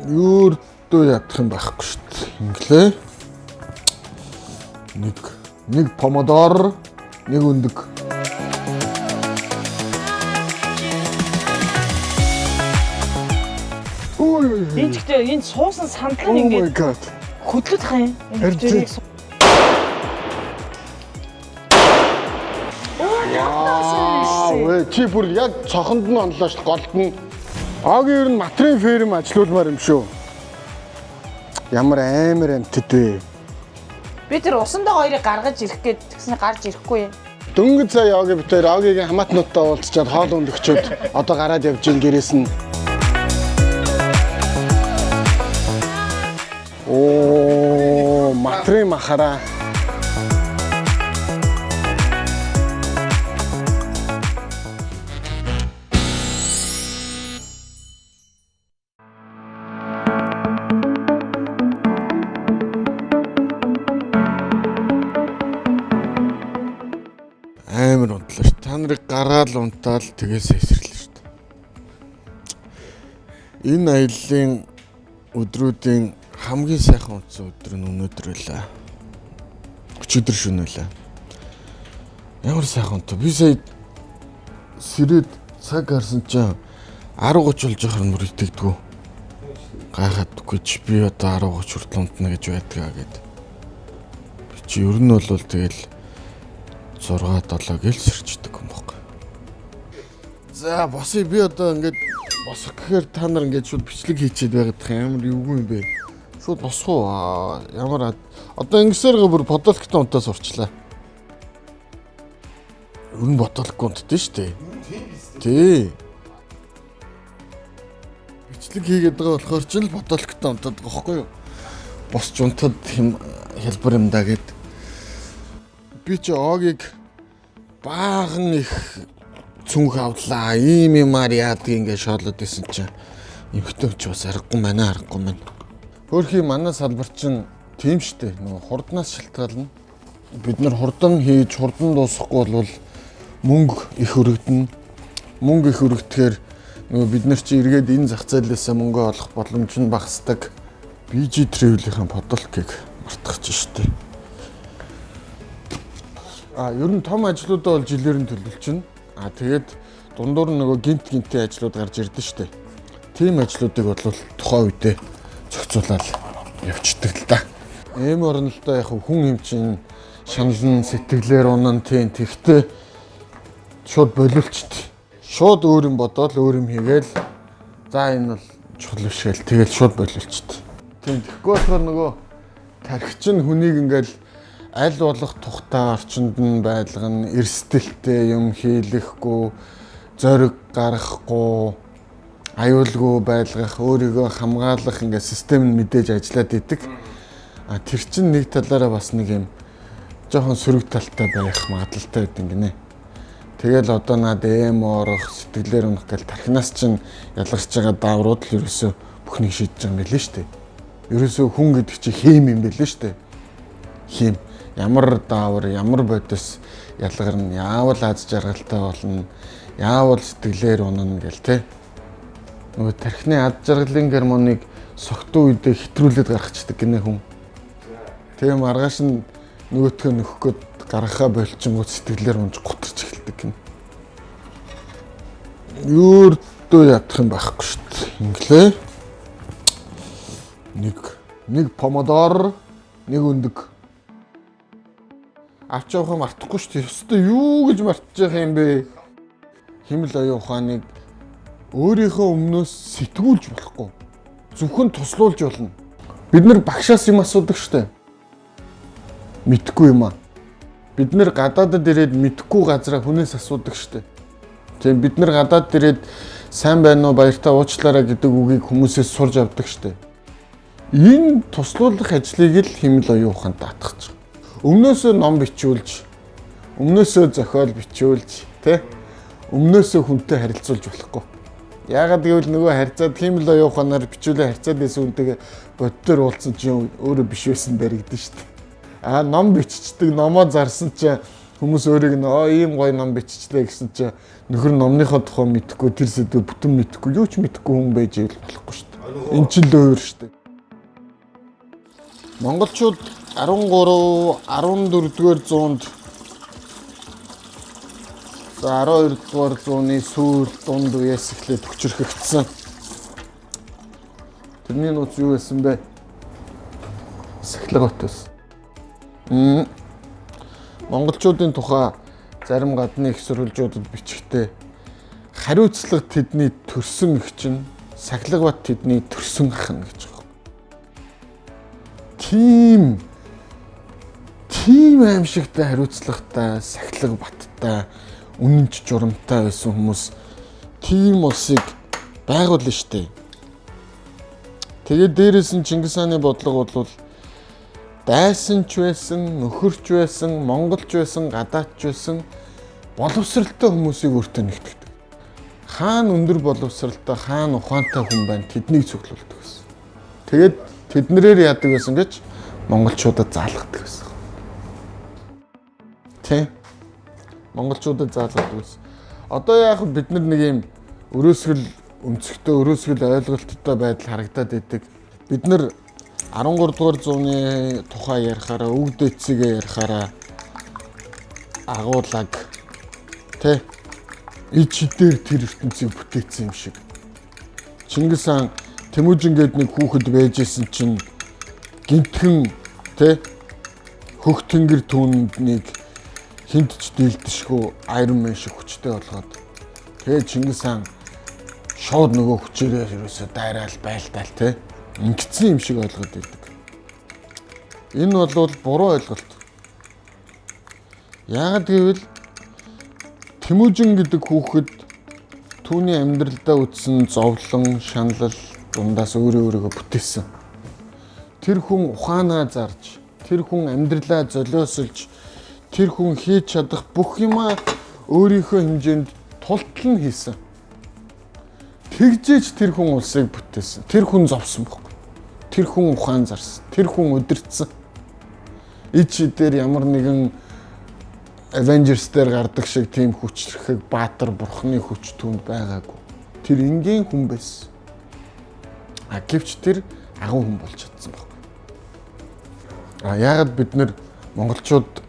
Өөртөө ядах юм байхгүй шүү дээ. Инглээ. Нэг помодор, нэг өндөг. Ой. Энэ ч гэхдээ энэ суусан сандал Oh нь my ингээд god. хөдлөх юм. Энэ Харин тийм. хвчээрийг Аа, вэ чи бүр яг цохонд нь онлоо шүү дээ, голд нь. Огийн ер нь матрын ферм ажилуулмаар юм шүү. Ямар амар амтд вэ? Би тэр усандаа хоёрыг гаргаж ирэх гээд тэгсэн гарч ирэхгүй юм. Дөнгөж сая Оги битээр Огигийн хамаатнуудтай уулзчаад хоол өндөгчөөд одоо гараад явж гин гэрээс нь. Оо, матрын махараа. Амар унтлаа шүү. Та нарыг гараал унтаал тэгээс эсэрлээ шүү. Энэ аяллаа өдрүүдийн хамгийн сайхан унтсан өдөр нь өнөөдөр байлаа. Өчигдөр шөнө байлаа. Ямар сайхан унтав. Би сая сэрээд цаг харсан чинь 10:30 болж байхаар нь бүр итгэдэггүй. Гайхаад үгүй чи би одоо 10:30 хүртэл унтна гэж байдгаа гэд. Би чи ер нь бол тэгэл 6 7 гэл сэрчдэг юм баг. За босъё, би одоо ингээд босох гэхээр та нар ингээд шууд бичлэг хийчихэд байгаад их ямар эвгүй юм бэ? Шууд босох уу? Ямар одоо ингэсээр бүр бодолктой унтаа сурчлаа. Ер нь бодолкгүй унтдээ шүү дээ. Тий. Бичлэг хийгээд байгаа болохоор ч л бодолктой унтаад байгаа байхгүй юу? Босч унтаад юм хялбар юм да гэд. Би чи Огийг баахан их цүнх авлаа. Ийм юмар яадаг ингээд шоолоод исэн чинь эмхтэн ч бас аргагүй байна, аргагүй байна. Хөөхий манай салбар чинь тийм штэ. Нөгөө хурднаас шалтгаална. Бид нар хурдан хийж хурдан дуусгахгүй бол мөнгө их өргөднө. Мөнгө их өргөдөхээр нөгөө бид нар чи эргээд энэ зах зээлээсээ мөнгө олох боломж нь багасдаг. BG Travel-ийн подолкийг мартах чинь штэ. А ер нь том ажлуудаа бол жилээр нь төлөвлөчнө. А тэгээд дундуур нь нөгөө гинт гинтийн ажлууд гарч ирдэ штэ. Тийм ажлуудыг бол тухайн үедээ зохицуулаад явчихдаг л да. Эм орнолдоо яг хүн юм чинь шаналн сэтгэлээр унан тийм тэгтээ шууд болиулчихдээ. Шууд өөр юм бодоол өөр юм хийгээл за энэ бол чухал биш гээл тэгэл шууд болиулчихдээ. Тийм тэгэхгүй болохоор нөгөө тархич нь хүнийг ингээл аль болох тухтай орчинд нь байлгана, эрсдэлтэй юм хийлэхгүй, зориг гаргахгүй, аюулгүй байлгах, өөрийгөө хамгаалах ингээд систем нь мэдээж ажиллаад идэг. А тэр чинь нэг талаараа бас нэг юм жоохон сөрөг талтай байх магадлалтай байдаг гинэ. Тэгэл одоо над эм орох, сэтгэлээр унах гэл тархинаас чинь ялгарч байгаа дааврууд л ерөөсөө бүхнийг шийдэж байгаа юм билээ шүү дээ. Ерөөсөө хүн гэдэг чинь хийм юм билээ шүү дээ. Хийм. Ямар даавар, ямар бодис ялгарна, яавал аз жаргалтай болно, яавал сэтгэлээр унана гэл те. Нөгөө тархины аз жаргалын гормоныг согтуу үедээ хэтрүүлээд гаргачихдаг гинэ хүн. Тийм маргааш нь нөгөөтгөө нөхөх гээд гаргахаа болчингууд сэтгэлээр унж гутарч эхэлдэг гинэ. Өөртөө ядах юм байхгүй шүү дээ. Инглээ. Нэг помодор, нэг өндөг. Авч явах юм мартахгүй шүү дээ. Ёстой юу гэж мартчих юм бэ? Химэл оюун ухааныг өөрийнхөө өмнөөс сэтгүүлж болохгүй. Зөвхөн туслуулж болно. Бид нар багшаас юм асуудаг шүү дээ. Мэдхгүй юм аа. Бид нар гадаадад ирээд мэдхгүй газараа хүнээс асуудаг шүү дээ. Тийм бид нар гадаад ирээд сайн байна уу, баяртай уучлаарай гэдэг үгийг хүмүүсээс сурж авдаг шүү дээ. Энэ туслуулах ажлыг л химэл оюун ухаанд даатгах. Өмнөөсөө ном бичүүлж, өмнөөсөө зохиол бичүүлж, тэ? Өмнөөсөө хүнтэй харилцуулж болохгүй. Яагаад гэвэл нөгөө харьцаад химэл оюун ухаанаар бичүүлээ харьцаад байсан хүнтэйгээ боддоор уулзсан чинь өөрөө биш байсан баригдана шүү дээ. А ном биччихдэг, номоо зарсан чинь Хүмүүс өөрийг нь ийм гоё ном биччихлээ гэсэн чинь нөхөр номныхоо тухай мэдэхгүй, тэр сэдвээ бүтэн мэдэхгүй, юу ч мэдэхгүй хүн байж ивэл болохгүй шүү дээ. Эн чинь л өөр шүү дээ. Монголчууд 13, 14 дугаар зуунд за 12 дугаар зууны сүүл дунд үеэс эхлээд хүчрхэгдсэн. Тэрний нууц юу байсан бэ? Сахилга бат байсан. Монголчуудын тухай зарим гадны их сурвалжуудад бичгтээ хариуцлага тэдний төрсөн эгч нь, Сахилга бат тэдний төрсөн ах нь гэж байгаа. Тийм аимшигтай хариуцлагатай, Сахилга баттай, үнэнч журамтай байсан хүмүүс тийм улсыг байгуулна штэ. Тэгээд дээрээс нь Чингис хааны бодлого бол дайсан ч байсан, нөхөрч байсан, монголч байсан, гадаадч байсан боловсралтай хүмүүсийг өөртөө нэгтгэдэг. Хаан өндөр боловсралтай, хаан ухаантай хүн байна, тэднийг цуглуулдаг байсан. Тэгээд тэднэрээр яадаг байсан гэж монголчуудад заалгадаг байсан. Тэ? Монголчуудад заалгадаг байсан. Одоо яг бид нар нэг юм өрөөсгөл өнцөгтэй, өрөөсгөл ойлголттой байдал харагдаад идэг. Бид нар 13 дугаар зууны тухай ярихаараа, үг дээдсийгээ ярихаараа агуулаг тэ ич хідээр тэр ертөнцийг бүтээсэн юм шиг. Чингис хаан Тэмүүжин гээд нэг хүүхэд байж исэн чинь гинтхэн тэ хөх тэнгэр түүнийг хинт ч дийлдэшгүй Iron Man шиг хүчтэй болгоод тэгээ Чингис хаан шууд нөгөө хүчээрээ ерөөсөө дайраал байлдаал тэ ингэсэн юм шиг ойлгоод байдаг. Энэ бол буруу ойлголт. Яагаад гэвэл Тэмүүжин гэдэг хүүхэд түүний амьдралдаа үтсэн зовлон, шаналл дундаас өөрөө өөрийгөө бүтээсэн. Тэр хүн ухаанаа зарж, тэр хүн амьдралаа золиосолж, тэр хүн хийж чадах бүх юмаа өөрийнхөө хэмжээнд тултал нь хийсэн. Тэгжээж тэр хүн улсыг бүтээсэн. Тэр хүн зовсон байхгүй. Тэр хүн ухаан зарсан. Тэр хүн удирдсан. Ич дээр ямар нэгэн Avengers дээр гардаг шиг тийм хүчрхэг баатар бурхны хүч түүнд байгаагүй. Тэр энгийн хүн байсан. А гэвч тэр агуу хүн болж чадсан байхгүй. А яагаад бид нар монголчууд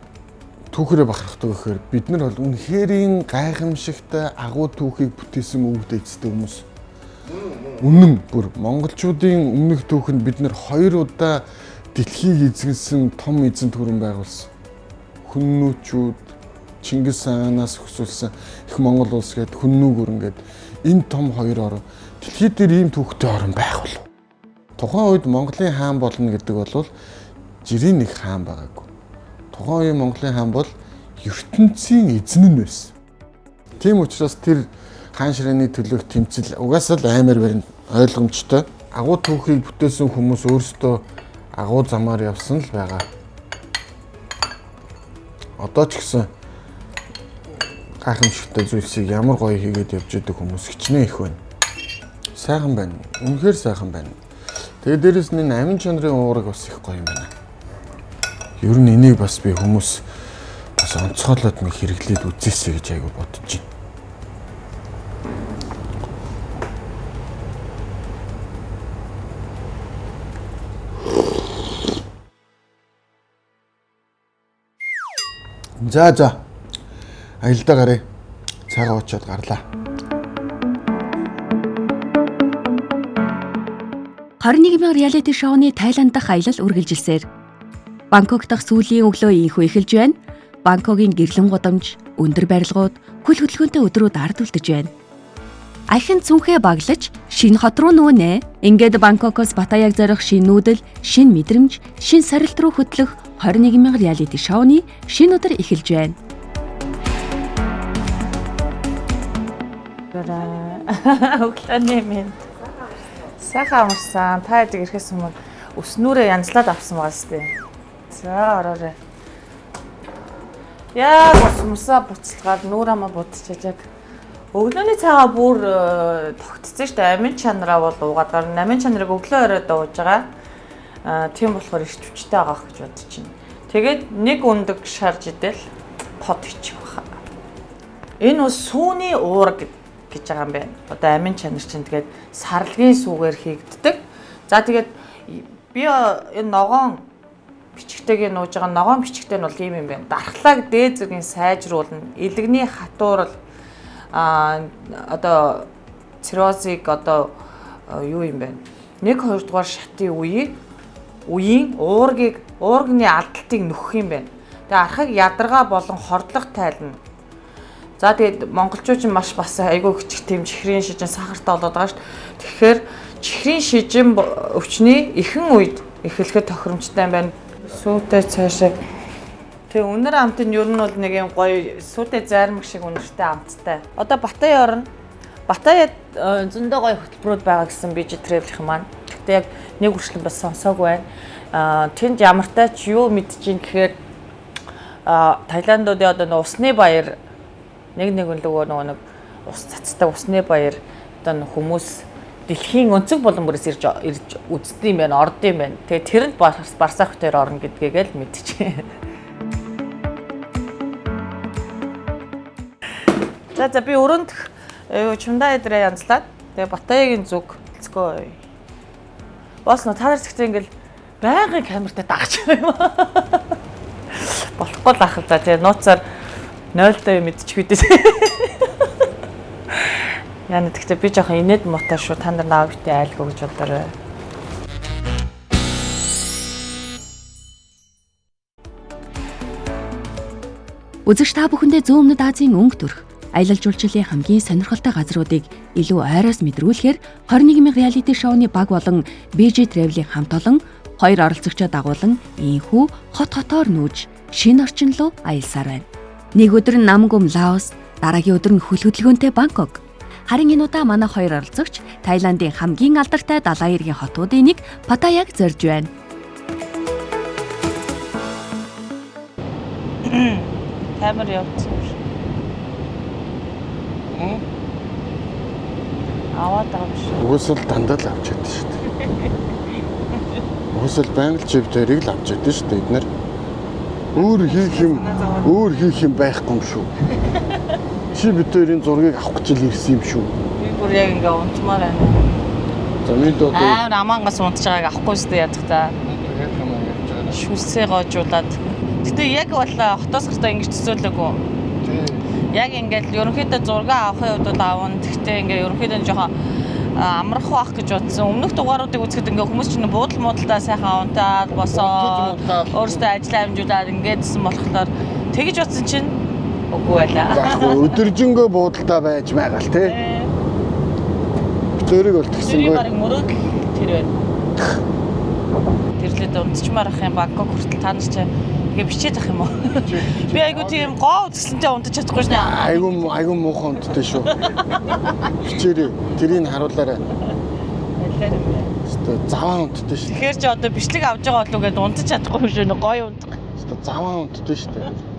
түүхээрээ бахархдаг гэхээр бид нар бол үнэхэрийн гайхамшигтай агуу түүхийг бүтээсэн өвөг дээдстэй хүмүүс. Үнэн бүр монголчуудын өмнөх түүхэнд бид нар 2 удаа дэлхийг эзэнсэн том эзэн төрөн байгуулсан. Хүннүүчүүд Чингис хаанаас өсвөлсөн их Монгол улс гээд хүннүү гүрэн гээд энэ том хоёр орон дэлхий дээр ийм түүхтэй орон байх болов. Тухайн үед Монголын хаан болно гэдэг бол жирийн нэг хаан байгаагүй. Тухайн үеийн Монголын хаан бол ертөнцийн эзэн нь байсан. Тийм учраас тэр хаан ширээний төлөөх тэмцэл угаасаа л аймаар барин ойлгомжтой. Агуу түүхийг бүтээсэн хүмүүс өөрсдөө агуу замаар явсан л байгаа. Одоо ч гэсэн гайхамшигтай зүйлсийг ямар гоё хийгээд явж идэг хүмүүс хичнээн их байна. Сайхан байна. Үнэхээр сайхан байна. Тэгээ дээрэс нь энэ амин чанарын уураг бас их гоё юм байна. Ер нь энийг бас би хүмүүс бас онцгойлоод нэг хэрэглээд үзээсэй гэж айгу бодож байна. За за. Аялдаа гаръя. Цагаа уучаад гарлаа. 21 мянга реалити шоуны Таиланд дахь аялал үргэлжилсээр. Бангкок дахь сүүлийн өглөө инхүү эхэлж байна. Бангкокийн гэрлэн гудамж, өндөр барилгууд, хөл хөдөлгөөнтэй өдрүүд ард үлдэж байна. Ахин цүнхээ баглаж шинэ хот руу нүүнэ. Ингээд Бангкокоос Паттайяг зорих шинэ нүүдэл, шинэ мэдрэмж, шинэ сорилт руу хөтлөх 21 мянга реалити шоуны шинэ өдөр эхэлж байна. Өглөөний минь. Сайхан амарсан. Та хэд ирэхээс өмнө өснүүрээ янзлаад авсан байгаа сте. За ороорой. Яг ус мусаа буцалгаад нүүр амаа будчихаж яг өглөөний цагаа бүр тогтцсон шүү дээ. Амин чанараа бол уугаад гарна. Амин чанарыг өглөө оройд ууж байгаа. Тийм болохоор их хүчтэй байгаа гэж бодож байна. Тэгээд нэг өндөг шарж идэл. Под хийчих баха. Энэ бол сүүний уураг гэж байгаа юм байна. Одоо амин чанар чинь тэгээд сарлагын сүүгээр хийгддэг. За тэгээд би энэ ногоон бичгтэйг нууж байгаа ногоон бичгтэй нь бол ийм юм байна. Дархлааг дээд зэргийн сайжруулна. Илэгний хатуурал одоо циррозыг одоо юу юм бэ? 1 2 дугаар шатын үеийн уурганы алдалтыг нөхөх юм байна. Тэгээ архаг ядаргаа болон хордлого тайлна. За тэгээд монголчууд ч маш бас айгүй хичих тийм чихрийн шижин сахартай болоод байгаа шүү дээ. Тэгэхээр чихрийн шижин өвчний ихэнх үед эхлэхэд тохиромжтой юм байна. Сүүтэй цаашаа. Тэгээ үнэр амт нь ер нь бол нэг юм гоё сүүтэй зайрмаг шиг үнэртэй амттай. Одоо Батая орно. Батаяд зөндөө гоё хөтөлбөрүүд байгаа гэсэн BG Travel-ийн маань. Гэхдээ яг нэг үрчлэн бас сонсоогүй байна. Тэнд ямартай ч юу мэдчихээн гэхээр Таиландуудын одоо нэг усны баяр нэг лөгөө нөгөө нэг ус цацдаг усны баяр одоо хүмүүс дэлхийн өнцөг булан бүрээс ирж үздэг юм байна, орд юм байна. Тэгээ тэрэнд Барсах хотоор орно гэдгийг л мэдчихээн. За би өрөөнд чумдаа эдрээ янзлаад тэгээ Батаягийн зүг. Let's go. Босно та нар зэгтээ ингээл байнгын камертай дагаж байгаа юм аа. Болохгүй л ах л за тэгээ нууцаар 0-той мэдчихвээ дээ. Яна тэгтээ би жоохон инээд муутай шүү. Та нар наваа битээ айлгүй гэж бодоорой. Үзэгч та бүхэндээ зүүн өмнөд Азийн өнгө төрх аялал жуулчлалын хамгийн сонирхолтой газруудыг илүү ойроос мэдрүүлэхээр 21 мянга реалити шоуны баг болон BG Travel-ийн хамт олон хоёр оролцогчоо дагуулan ийхүү хот хотоор нүүж шинэ орчин руу аялсаар байна. Нэг өдөр нь Намгүм Лаос, дараагийн өдөр нь хөл хөдөлгөөнтэй Бангкок. Харин энэ удаа манай хоёр оролцогч Таиландын хамгийн алдартай далайн эргийн хотуудын нэг Паттайяг зорж байна. Камер явуулсан юм шиг. Аваад байгаа юм шиг. Угсаал дандаа л авч ядсан шүү дээ. Угсаал байнга л чип дээрийг л авч ядсан шүү дээ эднэр. Өөр хийх юм байхгүй юм шүү. Чи бид хоёрын зургийг авах гэж л ирсэн юм шүү. Би бүр яг ингээ унтмаар байна. За мэд одоо амар амаангаас унтж байгааг авахгүй шүү дээ ядах та. Шүлсээ гоожуулаад. Гэтэ яг бол хотоос гартаа ингэж төсөөлөөгүй. Яг ингээл ерөнхийдөө зураг авахын хувьд бол авна. Гэхдээ ингээ ерөнхийдөө жоохон амрах байх гэж бодсон. Өмнөх дугааруудыг үзэхэд ингээ хүмүүс чинь буудал муудалтаа сайхан унтаад босоо өөрсдөө ажил амжуулаад ингээдсэн болохоор тэгж бодсон чинь үгүй байлаа. Яг өдөржингөө буудалтаа байж байгаа л тий. Битэрийг бол тэгсэнгүй. Тэр барыг мөрөөдөл тэр байна. Тэрлээд унтчмаар ах юм Бангкок хүртэл та нар чи ингээ бичээд ах юм уу? Би айгу тийм гоо үзэсгэлэнтэй унтаж чадахгүй шнэ. Айгу муухан унттай шүү. Бичээрэй. Тэрийг харуулаарай. Алиар юм бэ. Өстө заваан унттай шүү. Тэгэхээр чи одоо бичлэг авч байгаа болов уу гэдээ унтаж чадахгүй юм шүү. Гоё унтах. Өстө заваан унттай шүү дээ.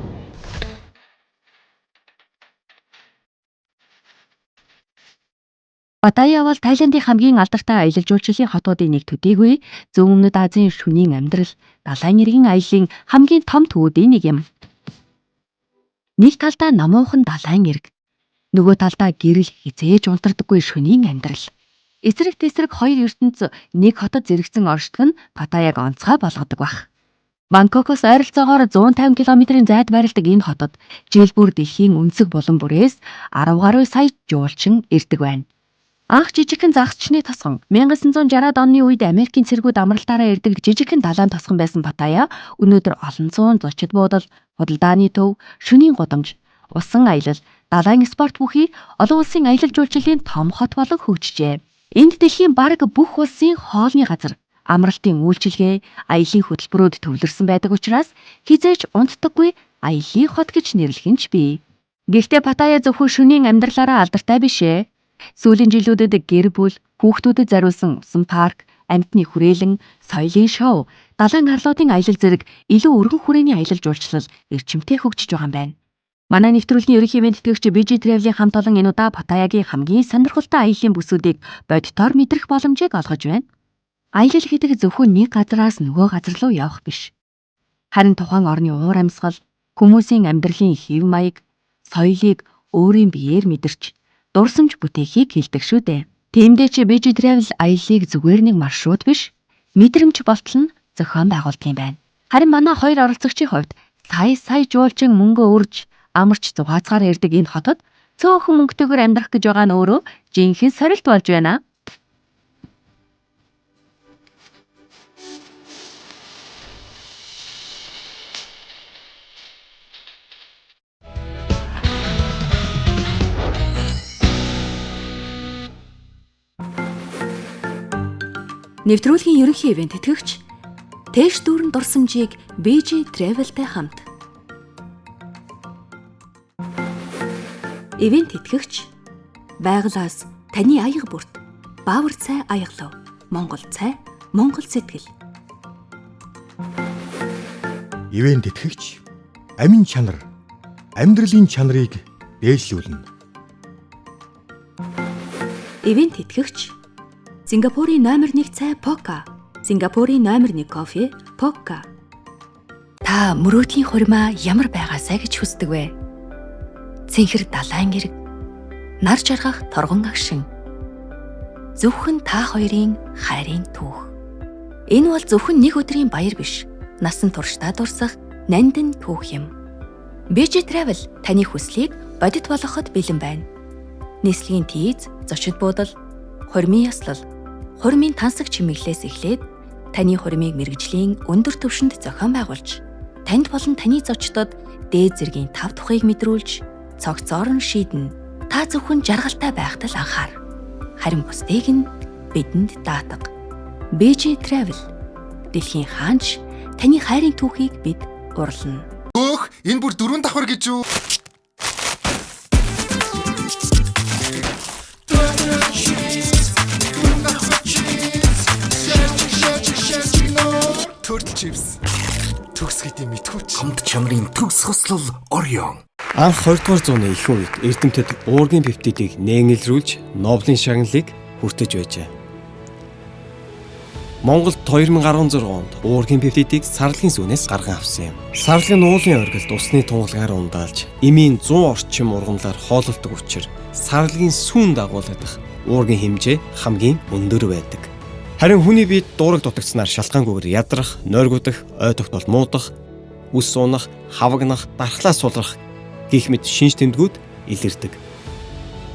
Паттайя бол Таиландын хамгийн алдартай аялал жуулчлалын хотуудын нэг төдийгүй зүүн өмнөд Азийн шөнийн амьдрал, далайн эргийн аяллын хамгийн том төвүүдийн нэг юм. Нэг талдаа намуухан далайн эрг, нөгөө талдаа гэрэл хизээж унтардаггүй шөнийн амьдрал. Эсрэг тесрэг хоёр ертөнц нэг хотод зэрэгцэн оршдог нь Паттайяг онцгой болгодог байх. Бангкокоос ойролцоогоор 150 км-ийн зайд байрладаг энэ хотод жил бүр дэлхийн өнцөг булан бүрээс 10 гаруй сая жуулчин ирдэг байна. Анх жижигхэн загасчны тосгон 1960-ад оны үед Америкийн цэргүүд амралтаараа ирдэг жижигхэн далайн тосгон байсан Паттайя өнөөдөр олон зуун зочид буудал, худалдааны төв, шөнийн гудамж, усан аялал, далайн спорт бүхий олон улсын аялал жуулчлалын том хот болон хөгжижээ. Энд дэлхийн бараг бүх улсын хоолны газар, амралтын үйлчилгээ, аялын хөтөлбөрүүд төвлөрсөн байдаг учраас хэзээ ч унтдаггүй аяллын хот гэж нэрлэх нь ч бий. Гэхдээ Паттайя зөвхөн шөнийн амьдралаараа алдартай биш ээ. Сүүлийн жилүүдэд гэр бүл, хүүхдүүдэд зориулсан усан парк, амьтны хүрээлэн, соёлын шоу, далайн арлуудын аялал зэрэг илүү өргөн хүрээний аялал жуулчлал эрчимтэй хөгжиж байгаа юм байна. Манай нэвтрүүлгийн ерөнхий мэндтгэгч BG Travel-ийн хамт олон энэ удаа Паттайягийн хамгийн сонирхолтой аяллын бүсүүдийг бодитоор мэдрэх боломжийг олгож байна. Аялал гэдэг зөвхөн нэг газраас нөгөө газар руу явах биш. Харин тухайн орны уур амьсгал, Хүмүүсийн амьдралын хэв маяг, соёлыг өөрийн биеэр мэдэрч, дурсамж бүтээхийг хэлдэг шүү дээ. Тиймдээ чи BG Travel аяллыг зүгээр нэг маршрут биш, мэдрэмж болтол нь зохион байгуулдаг юм байна. Харин манай хоёр оролцогчийн хувьд сая сая жуулчин мөнгө өрж, амарч зугаацгаар ирдэг энэ хотод цөөхөн мөнгөтэйгээр амьдрах гэж байгаа нь өөрөө жинхэнэ сорилт болж байна. Нэвтрүүлгийн ерөнхий ивент тэтгэгч Тэш дүүрэн дурсамжийг BG Travel-тай хамт. Ивент тэтгэгч байгалаас таны аяга бүрт баавар цай аяглав. Монгол цай, Монгол сэтгэл. Ивент тэтгэгч амин чанар, амьдралын чанарыг дээшлүүлнэ. Ивент тэтгэгч Сингапурын номер 1 цай Пока. Сингапурын номер 1 кофе Пока. Та мөрөөдлийн хурмаа ямар байгаасай гэж хүсдэг вэ? Цэнхэр далайн эрг, нар жаргах торгон агшин. Зөвхөн та хоёрын хайрын түүх. Энэ бол зөвхөн нэг өдрийн баяр биш. Насан туршдаа дурсах нандин түүх юм. BG Travel таны хүслийг бодит болгоход бэлэн байна. Нислэгийн тийз, зочид буудал, хурмын ёслол, хурмын тансаг чимэглээс эхлээд таны хурмыг мэргэжлийн өндөр түвшинд зохион байгуулж, танд болон таны зочдод дээд зэргийн тав тухыг мэдрүүлж, цогцоор нь шийднэ. Та зөвхөн жаргалтай байхад л анхаар. Харин бусдыг нь бидэнд даатга. BG Travel дэлхийн хаанч таны хайрын түүхийг бид урлана. Өөх, энэ бүр 4 давхар гэж юу? Turtle chips. Төгс гэдэг мэдхүүч. Хамт чанарын төгс хослол Orion. Анх 20 дугаар зууны ихэнх үед эрдэмтэд уургийн пептидийг нээнгэлрүүлж Нобелийн шагналыг хүртэж байжээ. Монголд 2016 онд уургийн пептидийг сарлагын сүүнээс гарган авсан юм. Сарлаг нь уулын оргилд усны тунгалгаар ундаалж, эмийн 100 орчим ургамлаар хоололдог учир сарлагын сүүн дагуулагдах уургийн хэмжээ хамгийн өндөр байдаг. Харин хүний биед дуураг дутагдсанаар шалтгаангүйгээр ядрах, нойргуудах, ой тогтоол муудах, үс унах, хавагнах, дархлаа сулрах гэх мэт шинж тэмдгүүд илэрдэг.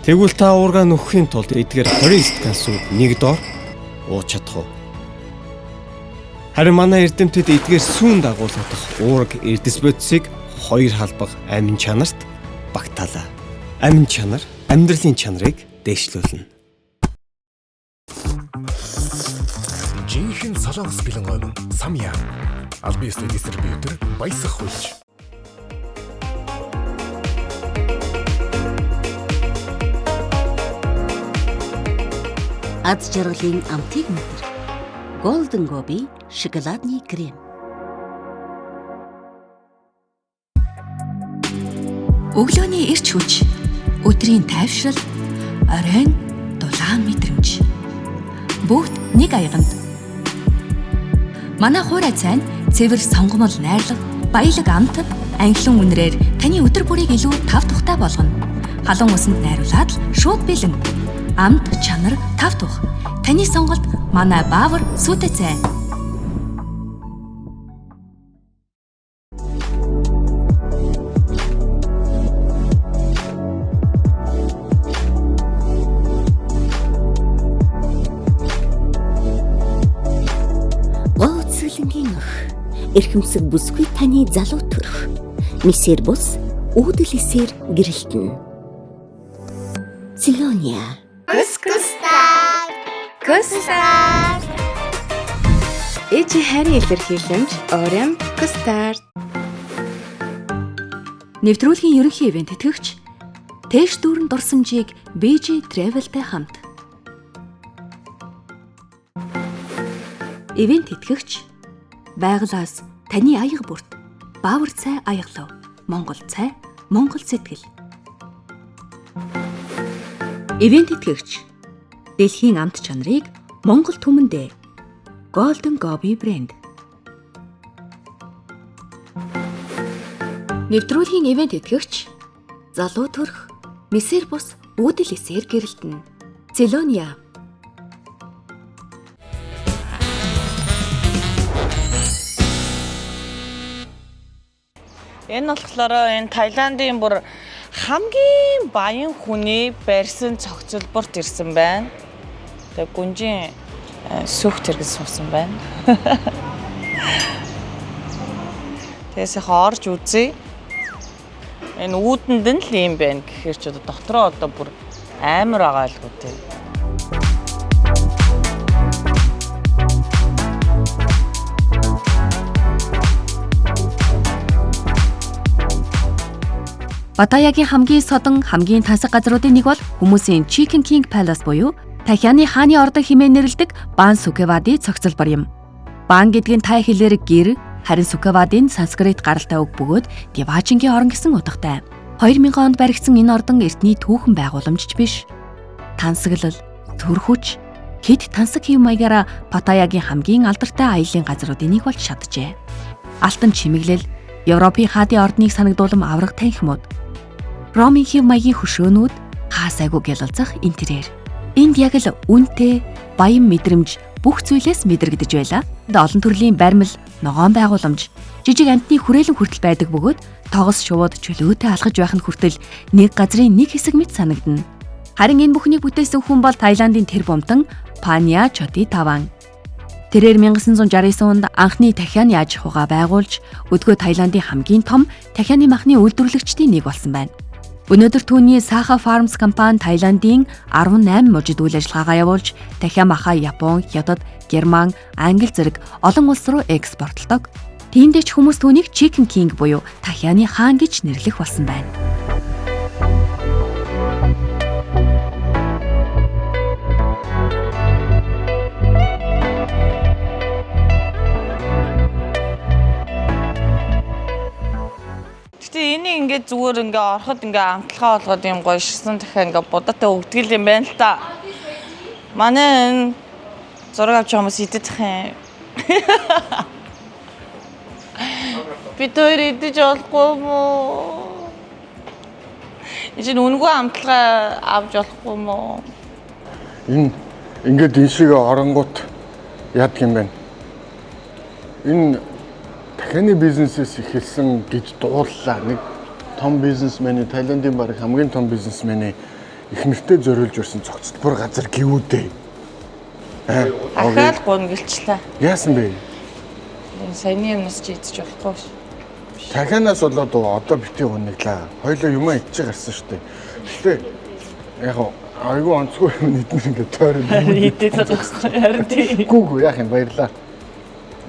Тэгвэл та уургаа нөхөхийн тулд эдгээр 20 стакан сүүг нэг доор ууж чадах уу? Харин манай эрдэмтэд эдгээр сүүн дагуулгадах уураг эрдэс бодисыг хоёр халбаг амин чанарт багтаалаа. Амин чанар амьдралын чанарыг дээшлүүлнэ. Жинхэнэ солонгос бэлэн гомн Самья. Албан ёсны дистрибьютор Баясах хуульч. Аз жаргалын амтыг мэдэр. Golden Gobi шоколадны крем. Өглөөний эрч хүч, өдрийн тайвшрал, оройн дулаан мэдрэмж. Бүгд нэг аяганд. Манай хуурай цай нь цэвэр сонгомол найрлага, баялаг амт, анхлан үнрээр таны өдөр бүрийг илүү тав тухтай болгоно. Халуун усанд найруулад л шууд бэлэн. Амт, чанар, тав тух. Таны сонголт манай баавар сүүтэй цай. Эрхэмсэг бүсгүй таны залуу төрх. Мисэр бус үүдэл эсээр гэрэлтэнэ. Силония. Кустар. Кустар. Ээжийн хайрын илэрхийлэмж Orion Кустар. Нэвтрүүлгийн ерөнхий ивент тэтгэгч Тэш дүүрэн дурсамжийг BG Travel-тай хамт. Ивент тэтгэгч байгалаас таны аяга бүрт баавар цай аяглав. Монгол цай, Монгол сэтгэл. Ивент тэтгэгч дэлхийн амт чанарыг Монгол түмэндээ Golden Gobi брэнд. Нэвтрүүлгийн ивент итгэгч залуу төрх месэр бус үүдэл эсээр гэрэлтэнэ. Целония. Энэ болохоор энэ Таиландын бүр хамгийн баян хүний барьсан цогцолборт ирсэн байна. Тэгээ гүнжийн сүх тэргэн суусан байна. Тэгээ сайхан орж үзье. Энэ үүдэнд нь л юм байна гэхээр ч одоо дотроо одоо бүр амар байгаа л гоо тий. Паттайягийн хамгийн содон, хамгийн тансаг газруудын нэг бол хүмүүсийн Chicken King Palace буюу Тахианы хааны ордон хэмээн нэрлэдэг Бан Сукевади цогцолбор юм. Бан гэдэг нь тай хэлээр гэр, харин Сукевадын санскрит гаралтай үг бөгөөд Диважингийн орон гэсэн утгатай. 2000 онд баригдсан энэ ордон эртний түүхэн байгууламжч биш. Тансаглал, төр хүч, хэд тансаг хэв маягаараа Паттайягийн хамгийн алдартай аяллын газруудын нэг болж чаджээ. Алтан чимэглэл, Европын хаадын ордныг санагдуулан авраг танхимууд, Ромын хэв маягийн хөшөөнүүд, хаа сайгүй гялалзах интерьер. Энд яг л үнэтэй, баян мэдрэмж бүх зүйлээс мэдрэгдэж байлаа. Олон төрлийн баримл, ногоон байгууламж, жижиг амьтны хүрээлэн хүртэл байдаг бөгөөд тогос шувууд чөлөөтэй алхаж байх нь хүртэл нэг газрын нэг хэсэг мэт санагдана. Харин энэ бүхнийг бүтээсэн хүн бол Таиландын тэрбумтан Паня Чотитаван. Тэрээр 1969 онд анхны тахианы аж ахуйгаа байгуулж, өдгөө Таиландын хамгийн том тахианы махны үйлдвэрлэгчдийн нэг болсон байна. Өнөөдөр түүний Саха Farms компани Таиландын 18 мужид үйл ажиллагаагаа явуулж, тахиа махаа Япон, Хятад, Герман, Англи зэрэг олон улс руу экспортлдог. Тиймдээ ч хүмүүс түүнийг Chicken King буюу тахианы хаан гэж нэрлэх болсон байна. Гэтэ энийг ингээд зүгээр ингээ ороход ингээ амталгаа болгоод юм гоё ширсэн дахиа ингээ будаатай өгдөг юм байна л та. Манай энэ зураг авч байгаа хүмүүс идэх юм. Бид хоёр идэж болохгүй мó? Энэ чинь үнэгүй амталгаа авч болохгүй мó? Энэ ингээд энэ шиг оронгууд яадаг юм бэ? Энэ тахианы бизнесээс эхэлсэн гэж дууллаа. Нэг том бизнесмений, Таиландын баг хамгийн том бизнесмений их нэртэй зориулж өрсөн цогцлбор газар гэвүүдээ. Ахаал гунгэлчлээ. Яасан бэ? Энэ саяны юмнаас чи идэж болохгүй ш. Тахианаас болоод одоо бити гуниглаа. Хоёлоо юмаа идчих гарсан шүү дээ. Гэтэ яг айгүй онцгүй юм эднэр ингээд тойрон идээд байгаа байхгүй харин тийм. Гүү яах юм баярлаа.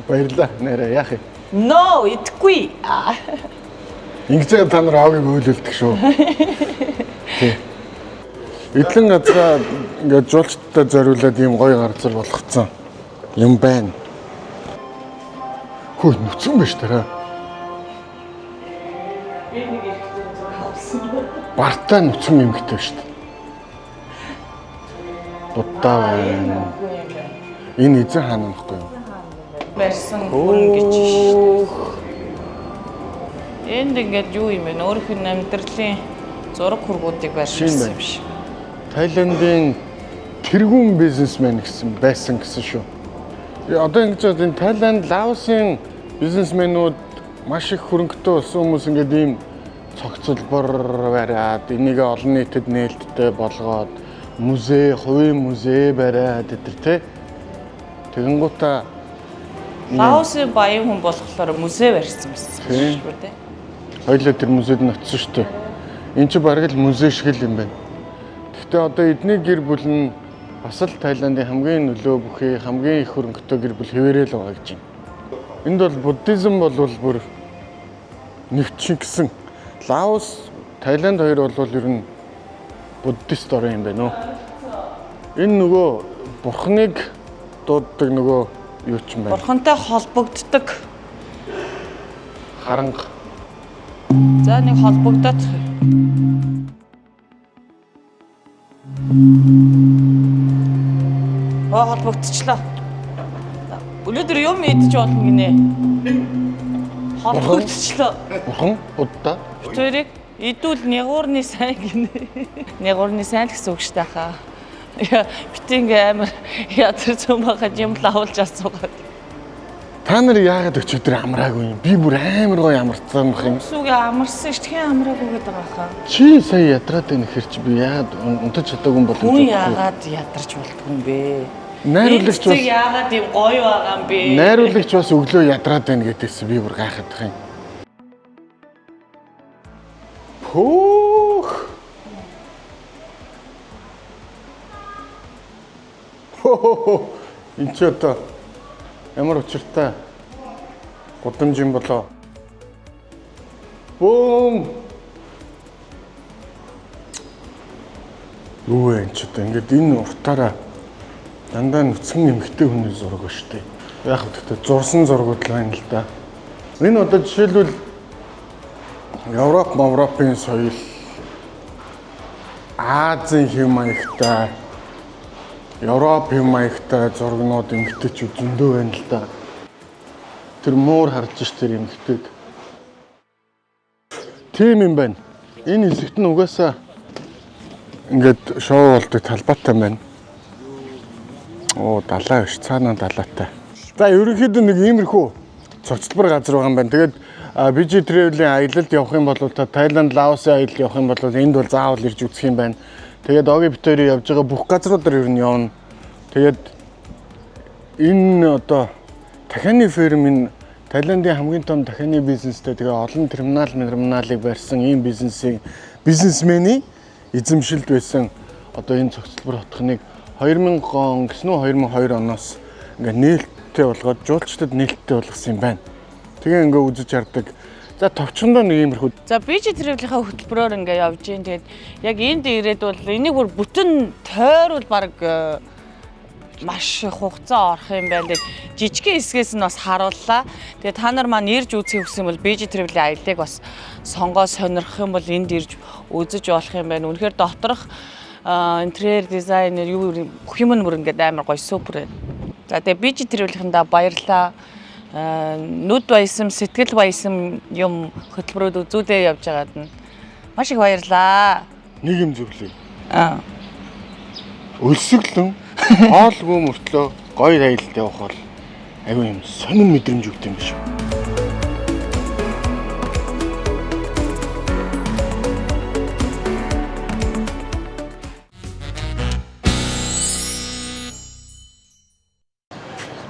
Баярлаа нэрээ яах юм. No, идэхгүй. Ингэж байгаа та нар аагийг өөлөлдөг шүү. Тий. Эдлэн газраа ингээд жуулчдад зориулаад ийм гоё газар болгоцсон юм байна. Хөө нүцэн байж тараа. Би нэг эрэгтэй зураг авсан. Бартаа нүцэн эмэгтэй шүү дээ. Буддаа байна. Энэ эзэн хаан нөхгүй юу? Барьсан хүн гэж шүү. Энд ингээд юу юм бэ? Өөрийнх нь амьдралын зураг хургуудыг барьсан юм шиг. Таиландын тэргүүн бизнесмен гэсэн байсан гэсэн шүү. Одоо ингэж энэ Таиланд, Лаосын бизнесменүүд маш их хөрөнгөтэй болсон хүмүүс ингээд ийм цогцолбор бариад, энийг олон нийтэд нээлттэй болгоод музей, хувийн музей бариад гэдэг тий. Тэгэнгүүтээ Лаосын баян хүн болохоор музей барьсан байсан шүү дээ. Хоёлаа тэр музейд нь очсон шүү дээ. Энд чи бараг л музей шиг л юм байна. Гэхдээ одоо эдний гэр бүл нь бас л Таиландын хамгийн нөлөө бүхий, хамгийн их хөрөнгөтэй гэр бүл хэвээрээ л байгаа гэж байна. Энд бол буддизм бол бүр нэгтшин гэсэн. Лаос, Таиланд хоёр бол ер нь буддист орн юм байна уу? Энэ нөгөө бурхныг дууддаг нөгөө юу ч юм байна. Бурхантай холбогддог харанга. За нэг холбогдоод. Оо холбогдчихлоо. Өнөөдөр юм идэж болно гинэ. Холбогдчихлоо. Бурхан, Будда. Тэрийг идүүл нягуурны сайн гинэ. Нягуурны сайн л гэсэн үг шүү дээ хаа. Бити ингээ амар ядарсан байгаа юм л авалж асуугаад. Та нар яагаад өчигдөр амраагүй юм? Би бүр амар гоё амарсан байх юм. Сүгэ амарсан шүү дээ. Амраагүй гэдэг байгаа хаа. Чи сая ядраад байна гэхэр чи би яагаад унтаж чадаагүй юм бол Хүн яагаад ядарч болдгүй юм бэ? Найруулагч бас яагаад юм гоё байгаа юм бэ? Найруулагч бас өглөө ядраад байна гэдээсэн би бүр гайхаад байх юм. Хөөх. Хөө. Энд чи одоо ямар учиртай гудамж юм болоо. Бүүм. Юу вэ энэ ч одоо ингээд энэ уртаараа дандаа нүцгэн эмэгтэй хүний зураг ба штэ. Яг гэхдээ зурсан зургууд л байна л да. Энэ одоо жишээлбэл Европ, Европын соёл, Азийн хэв маягтай, Европ хэв маягтай зургнууд эмэгтэйчүүд зөндөө байна л да. Тэр муур харж ш тэр эмэгтэйг. Тийм юм байна. Энэ хэсэгт нь угаасаа ингээд шоу болдог талбайтай байна. Оо, далай биш, цаанаа далайтай. За, ерөнхийдөө нэг иймэрхүү цогцлбор газар байгаа юм байна. Тэгээд BG Travel-ийн аялалд явах юм бол та Таиланд, Лаосын аялалд явах юм бол энд бол заавал ирж үзэх юм байна. Тэгээд Оги Битори явж байгаа бүх газруудаар ер нь явна. Тэгээд энэ одоо дахианы ферм энэ Таиландын хамгийн том дахианы бизнестэй, тэгээ олон терминалыг барьсан ийм бизнесийн бизнесмений эзэмшилд байсан одоо энэ цогцлбор хотхныг 2000 он гэсэн үү 2002 оноос ингээ нээлттэй болгоод жуулчдад нээлттэй болгосон юм байна. Тэгээ ингээ үзэж хардаг. За, товчхондоо нэг иймэрхүү. За, BG Travel-ийнхаа хөтөлбөрөөр ингээ явж гин. Тэгээд яг энд ирээд бол энийг бүр бүтэн тойрвол баг маш их хугацаа орох юм байна. Тэгээд жижигхэн хэсгээс нь бас харууллаа. Тэгээд та нар маань ирж үзхийг хүсэх юм бол BG Travel-ийн аяллыг бас сонгоо сонирхох юм бол энд ирж үзэж болох юм байна. Үнэхээр доторх интерьер дизайнер юу бүх юм нь бүр ингээд амар гоё супер байна. За, тэгээд BG Travel-ийнхандаа баярлалаа. Нүд баясан, сэтгэл баясан юм хөтөлбөрүүд үзүүлээ явж байгаад нь маш их баярлаа. Нэг юм зөвлөе. Аа. Өлсөглөн хоолгүй мөртлөө гоё аялалд явах бол аюу юм сонин мэдрэмж өгд юм биш үү?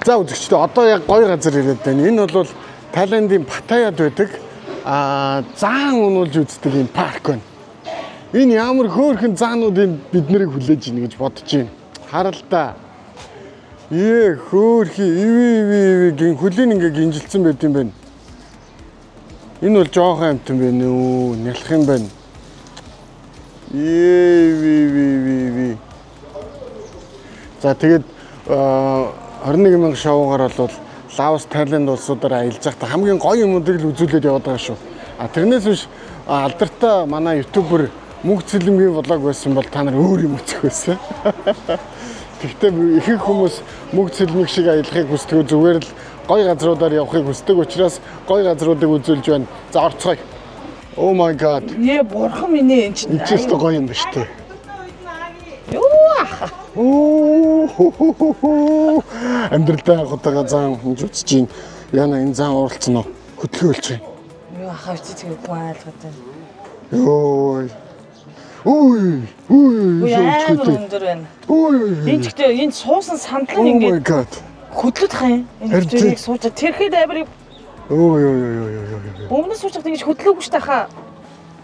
За, үзэгчдээ одоо яг гоё газар ирээд байна. Энэ бол Таиландын Паттайяд байдаг заан унуулж үздэг юм парк байна. Энэ ямар хөөрхөн заануудын бид нарыг хүлээж ийн гэж бодож байна. Харал та. Хөөрхи иви иви иви гин хөлийн ингээ гинжилсэн байт юм байна. Энэ бол жоохон амтан байна үү? Нялх юм байна. Иви иви иви иви. За, тэгээд 21 мянга шоугаар бол Лаос, Таиланд улсуудаар аялж байхдаа хамгийн гоё юмнуудыг л үзүүлээд яваад байгаа шүү. А тэрнээс биш алдартай манай ютубер Мөнх Цэлэмгийн влог байсан бол та нар өөр юм үзэх байсан. Гэхдээ ихэнх хүмүүс Мөнх Цэлмэг шиг аялахыг хүсдэг, зүгээр л гоё газруудаар явахыг хүсдэг учраас гоё газруудыг үзүүлж байна. За, орцгоё. Oh my god. Нэ бурхан минь ээ энэ чинь. Энэ ч өстө гоё юм ба штэ. Юу ах. Оо. Амьдралдаа анхудаага зан хэмж үзэж байна. Яна энэ зан ууралцсан уу? Хөдөлгөөлж байна. Юу ахаа үчи тэгээ хүн айлгаад байна. Йой. Үй, үй, амар өндөр байна. Үй. Энэ ч гэхдээ энэ суусан сандал нь Oh my ингээд god. хөдлөд хаа юм. Энэ зэрэг сууж тэрхэд амар. Ой ой ой ой ой. Өмнө сууж байхдаа ингэж хөдлөөгүй шүү дээ хаа.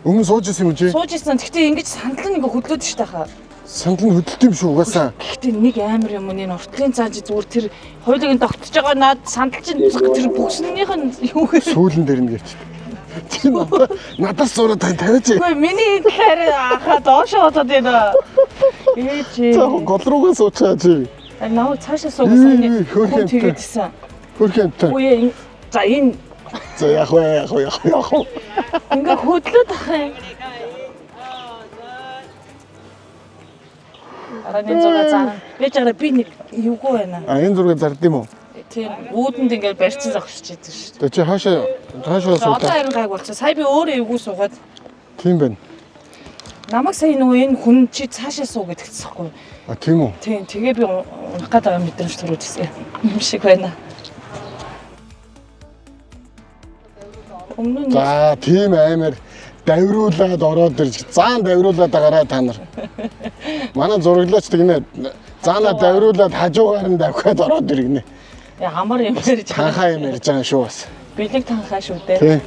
Өмнө сууж исэн юм чи? Сууж исэн. Гэхдээ ингэж сандал нь ингэ хөдлөөд шүү дээ хаа. Сандал нь хөдөлт юм шүү угаасаа. Гэхдээ нэг амар юм энэ уртлын цаан чи зүгээр тэр хоёулыг нь тогтож байгаа наад сандал чинь тэр бүкснийх нь юу вэ? Сүүлэн дээр нь гэвчдэг. Чи надаас зураг тавиач. Үгүй миний энэ талаар ахаа доошоо бодоод байна. Ээж. За гол руугаа суучаа чи. Наа цаашаа суугаа сайн хүн тэгээд исэн. Хөрхэн амтай. Үгүй за энэ за яах вэ яах вэ яах вэ. Ингээ хөдлөөд ах юм. Араа энэ зураг зарна. Ээж араа би нэг юугүй байна. А энэ зураг зард юм уу? Тийм үүдэнд ингээд барьцсан зогсож идэв шүү дээ. Чи хаашаа суулаа? Одоо харин гайг болсон. Сая би өөрөө эвгүй суугаад. Тийм байна. Намайг сая нөгөө энэ хүн чи цаашаа суу гэдэгцсэн байхгүй. А тийм үү? Тийм. Тэгээ би унах гээд байгаа мэдрэмж төрүүлж ирсэн юм шиг байна. Өмнө нь За тийм аймаар давируулаад ороод ирж заан давируулаад агараа та нар. Манай зураглаач тэгнэ заанаа давируулаад хажуугаар нь давхиад ороод иргэнэ. Амар юм ярьж байгаа. Танхаа юм ярьж байгаа шүү бас. Бэлэг танхаа шүү дээ. Тий.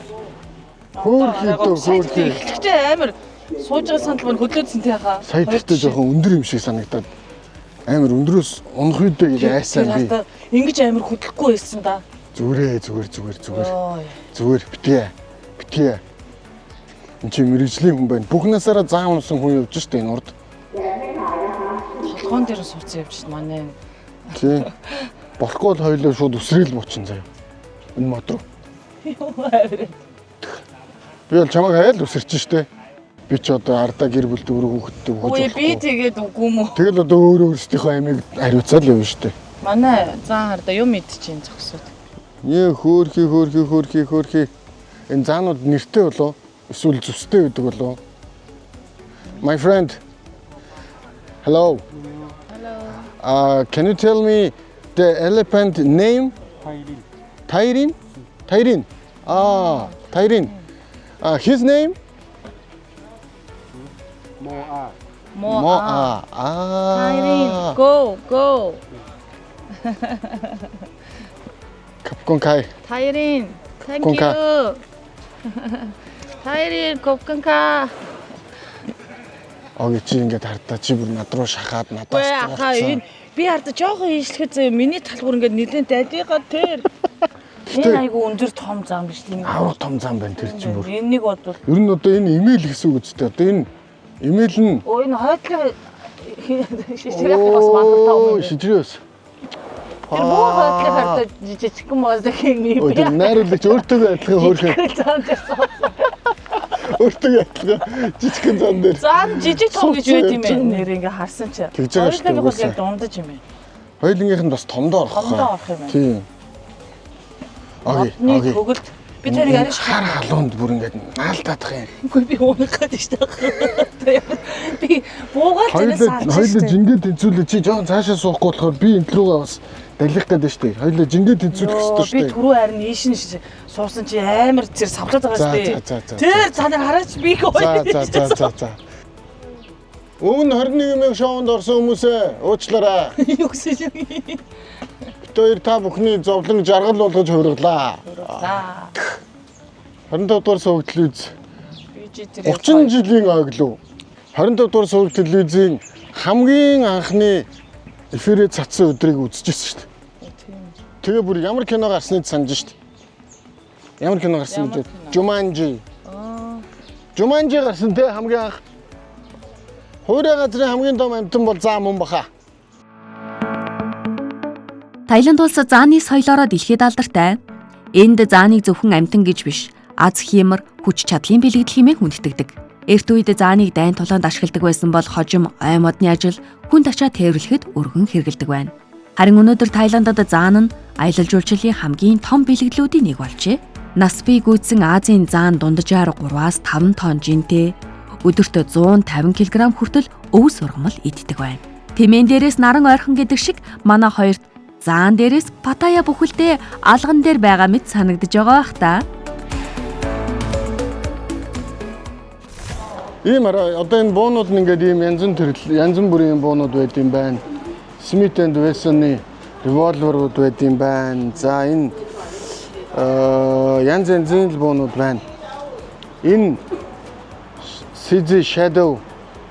Хөөрхий дөө хөөрхий. Эхлэхдээ амар сууж байгаа сандал мань хөдлөөдсөн тий хаа. Сая тэгтээ жоохон өндөр юм шиг санагдаад амар өндрөөс унах үедээ гэж айсан би. Ингэж амар хөдлөхгүй байсан да. Зүгээр. Зүгээр битгий. Битгий. Энд чи мэрэгжлийн хүн байна. Бүх насаараа заа унсан хүн явж штэ энэ урд. Толгоон дээр сууцсан явж штэ манай. Тий. Болохгүй бол хоёлоо шууд үсрээл буучин заяа. Энэ мод руу. Юу авирэ. Би бол чамайг хайл үсэрч штэ. Би ч одоо ардаа гэр бүл дөрөв хүүхэдтэй өгөөж. Үгүй би тэгээд үгүй юм уу? Тэгэл одоо өөрөө өөрсдийнхөө амийг хариуцаад явна штэ. Манай зан хардаа юм идчихээн зогсоод. Нэ хөөрхий. Энэ заанууд нэртэй болов эсвэл зүстэй байдаг болов? My friend. Hello. Hello. Can you tell me the elephant name? Tairin. Tairin? Ah, Tairin. His name? Moa. Moa. Ah. Tairin, go, go. Kapkonkai. Tairin, thank you. Tairin, Kopkonka. Оги чи ингээд хардаа чи бүр над руу шахаад надаас зурсан. Би хардаа жоохон ийшлэхэд заяа миний талбар ингээд нэлээд дадигаа тэр. Энэ айгу өндөр том зам биш тийм. Авраг том зам байна тэр чинь бүр. Энийг бодвол. Ер нь одоо энэ имэйл гэсэн үг үстэй. Одоо энэ имэйл нь Оо энэ хойдлын шижрэх бас мандалтай юм. Шижрээс. Тэр бүр хойдлын хардаа жижигхэн мозог юм. Өө тэр найруулагч өөртөө адилхан хөөрхөн. Зам дээр суусан. Өөртөө адилхан жижигхэн зам дээр. Зам жижиг том гэж байд юм бэ? Нэр ингээ харсан чи. Тэгж байгаа шүү дээ. Хоёулынх бол яг дундаж юм байна. Хоёулынх нь бас томдоо орох. Томдоо орох юм байна. Тийм. Оги. Хөгөлд би тэрийг арай хар халуунд бүр ингээд наалдаадах юм. Үгүй би унах гээд шүү дээ. Би буугаал тэрээс харж шүү дээ. Хоёулаа жингээ тэнцвүүлээ чи жоохон цаашаа суухгүй болохоор би энэ рүүгээ бас далих гээд шүү дээ. Хоёулаа жингээ тэнцвүүлэх ёстой шүү дээ. Би түрүү харин ийш нь суусан чи амар тэр савлаад байгаа шүү дээ. Тэр та нар хараач би их хоёр. За. Өмнө 21 мянга шоунд орсон хүмүүсээ уучлаарай. Юу гэсэн юм. Бид хоёр та бүхний зовлон жаргал болгож хувиргалаа. За. 25 дугаар суваг телевиз. 30 жилийн ойглоо. 25 дугаар суваг телевизийн хамгийн анхны эфирээ цацсан өдрийг үзчихсэн шүү дээ. Тэгээ бүр ямар кино гарсныг санаж шүү дээ. Ямар кино гарсан гэж вэ? Жуманжи. Жуманжи гарсан те хамгийн анх. Хуурай газрын хамгийн том амьтан бол заа мөн баха. Таиланд улс зааны соёлоороо дэлхийд алдартай. Энд зааныг зөвхөн амьтан гэж биш, аз хиймэр, хүч чадлын бэлэгдэл хэмээн хүндэтгэдэг. Эрт үед зааныг дайн тулаанд ашигладаг байсан бол хожим, ой модны ажил, хүн тачаа тээвэрлэхэд өргөн хэрэглэдэг байна. Харин өнөөдөр Таиландад заан нь аялал жуулчлалын хамгийн том бэлэгдлүүдийн нэг болжээ. Нас бий гүйцсэн Азийн заан дунджаар 3-5 тонн жинтэй, өдөрт 150 кг хүртэл өвс ургамал иддэг байна. Тэмээн дээрээс наран ойрхон гэдэг шиг манай хоёрт заан дээрээс Паттайя бүхэлдээ алган дээр байгаа мэт санагдаж байгаа бах та. Ийм арай одоо энэ буунууд нь ингээд ийм янз төрөл янз бүрийн буунууд байд юм байна. Smith and Wesson-ы револьверууд байд юм байна. За энэ янз янзын л буунууд байна. Энэ CZ Shadow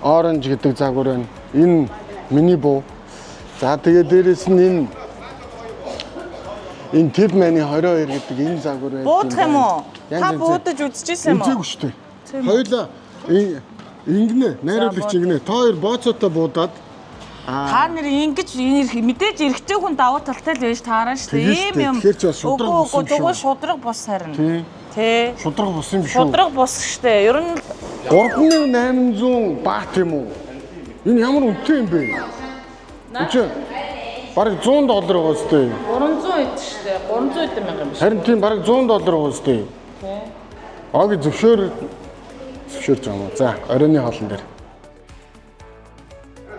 Orange гэдэг загвар байна. Энэ миний буу. За тэгээ дээрэс нь энэ Tipman-ы 22 гэдэг энэ загвар байна. Буудах юм уу? Та буудаж үзчихсэн юм уу? Үзээгүй шүү дээ. Хоёулаа ингэнэ, найруулагч ингэнэ. Та хоёр бооцоотой буудаад та нэр ингэж мэдээж эрэгтэй хүн давуу талтай л байж таарна шүү дээ. Ийм юм. Тэгэхээр чи бас шудраг бус юм шүү. Үгүй шудраг бус харин. Тий. Шудраг бус юм шүү. Шудраг бус шүү дээ. Ер нь 3800 бат юм уу? Энэ ямар үнэтэй юм бэ? Энд чи Бараг 100 доллар байгаа үстэй. 300 эд штэ. 300 эд мянга юм биш. Харин тийм бараг 100 доллар байгаа үстэй. Тий. Оги зөвшөөрж байгаа юм уу? За, оройн хоолн дээр.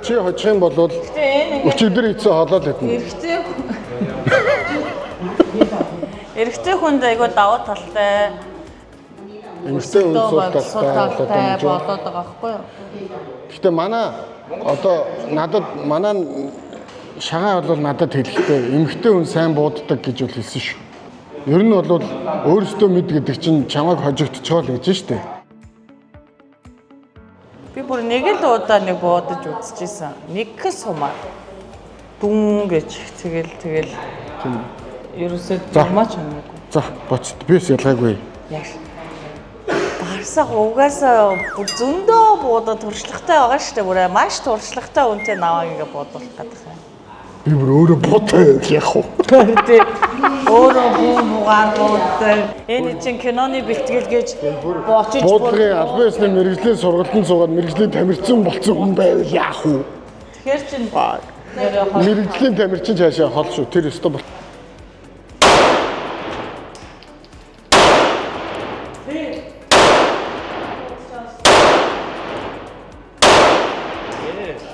Чи хожих юм бол Гэтэ энэ ингэ өчигдөр ийцэн хоолоо л хэдэн. эрэгтэй эрэгтэй хүнд айгүй давуу талтай. Эмэгтэй хүн сул сул талтай талтай болоод юм. болоод байгаа байхгүй юу? Гэтэ манай одоо надад манай шагаа бол надад хэлэхдээ эмэгтэй хүн сайн бууддаг гэж бол хэлсэн шүү. Ер нь бол өөрөөсөө мэд гэдэг чинь чамайг хожигдчихоо л гэж штэ. Би бүр нэг л удаа нэг буудаж үзчихсэн. Нэг л сумаа. Дүн гэж тэгэл тэгэл Тийм. ерөөсөө За. юмаа ч хамаагүй. За, боцт бис ялгаагүй. Яг Барсах угаасаа бүр зөндөө буудаад туршлагатай байгаа шүү дээ. Бүр маш туршлагатай үнтэй наваа ингээ буудуулах гэдэг юм. Би бүр өөрөө буутай яах вэ? Тэ өөрөө буу муугаар бууддаг. Энэ чинь киноны бэлтгэл гэж бочиж Буудлагын албан ёсны мэргэжлийн сургалтанд суугаад мэргэжлийн тамирчин болсон хүн байвал яах вэ? Тэгэхээр чинь нэрээ хол Мэргэжлийн тамирчин цаашаа хол шүү. Тэр өстө бол.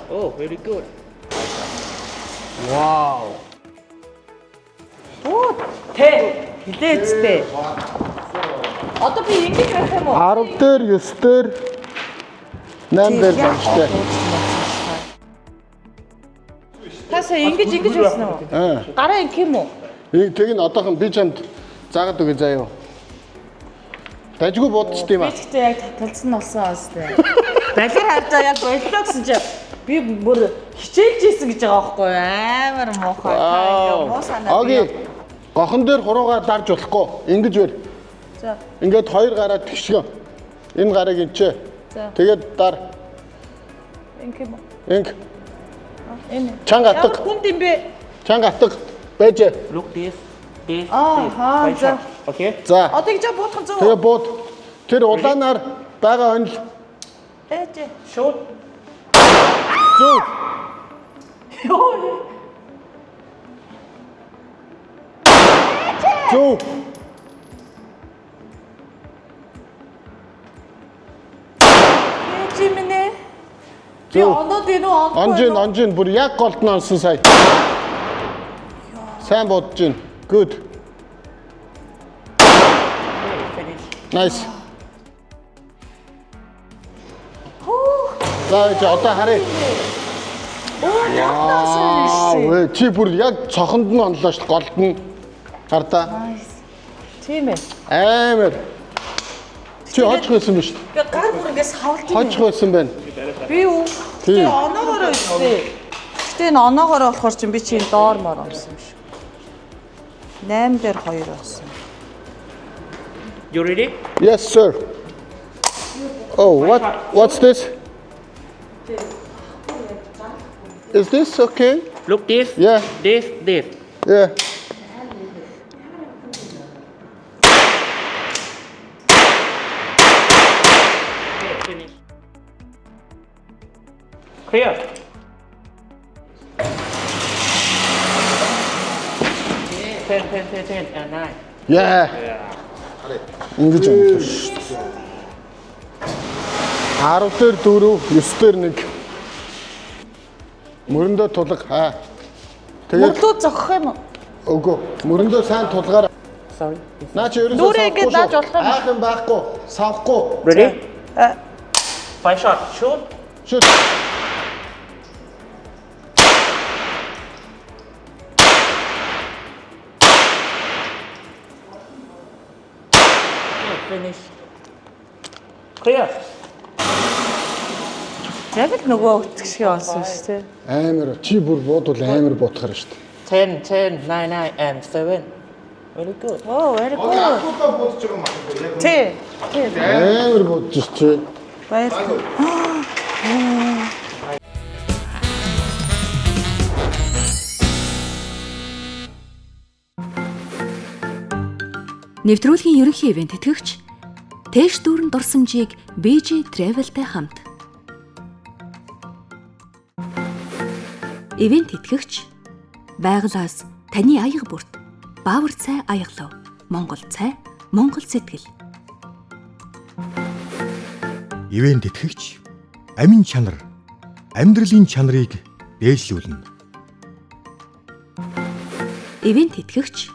Oh, very good. Вау. Оо тэ хилээцтэй. Одоо би ингэж байх юм уу? 10 дээр 9 дээр 8 дээр дамжтай. Таасаа ингэж ингэж байсан уу? Аа. Гараа ингэх юм уу? Тэг нь одоохон би чамд заагаад өгье заяа. Дажгүй буудчихд юм Би аа. ч гэхдээ яг таталцсан нь болсон бас тэ. Балер хардаа яг боллоо гэсэн чинь би бүр хичээлж исэн гэж байгаа байхгүй юу? Амар муухай. Та ингээ муу санаа. Оги. Гохон дээр хуруугаа дарж болохгүй. Ингэж бэр. За. Ингээд хоёр гараа тэгшгэн. Энэ гарыг энчээ. За. Тэгээд дар. Ингэх юм уу? Инг. Энэ. Чанга атга. Ямар хүнд юм бэ? Чанга атга. Байж. Look this, this, Аа, this. аа, Right за. shot. Okay. За. Одоо ингэж буудах нь зөв Тэгээ үү? бууд. Тэр улаанаар байгаа онил Ээж. Shoot. зөв. Йоо. Зөв. Ээж юм нэ. Би Зөв. оноод энэ үү ондгүй Онжин онжин бүр яг голд нь онсон сая. Сайн бодож гин. Good. Finish. Nice. За чи одоо харъя. Оо, татнаас Аа, вэ, чи бүр яг цохонд нь онлоо шүү дээ, голд нь. Хар та. Тийм ээ. Амар. Чи хожих байсан биш үү? Би гар бүр ингэ савлт юм. Хожих байсан байна. Би үү? Тийм. Гэтэ оноогоороо өстэй. Гэтэ энэ оноогоороо болохоор чинь би чи энэ доор мор онсон юм шиг. 8 дээр 2 онсон. You ready? Yes sir. Oh, what's this? Is this okay? Look this. Yeah. This, this. Yeah. Okay, finish. Clear. 10, 10, 10, 10, and 9. Yeah. Ингэж онлоо шүү дээ. 10 дээр 4, 9 дээр 1. Мөрөндөө тулга. Аа. Тэгээд Мөрлөө зогх юм уу? үгүй. Мөрөндөө сайн тулгаар. Sorry. Наа чи ерөөсөө Нүрээ ингэж нааж болох юм. Аах юм байхгүй. Савхгүй. Ready? А. Five shot. Shoot. Shoot. Okay, finish. Clear. Яг л нөгөө өтг шиг онсон шүү дээ. Амар чи бүр буудвал амар буудахар шүү дээ. 10, 10, 9, 9, and 7. Very good. Oh, very good. Ахуудаа буудаж байгаа юм байна. Тий. Тий. Амар буудаж чи. Баярлалаа. Нэвтрүүлгийн ерөнхий ивент тэтгэгч Тэш дүүрэн дурсамжийг BG Travel-тай хамт. Ивент тэтгэгч Байгалаас таны аяга бүрт баавар цай аяглав. Монгол цай, Монгол сэтгэл. Ивээн тэтгэгч амин чанар, амьдралын чанарыг дээшлүүлнэ. Ивээн тэтгэгч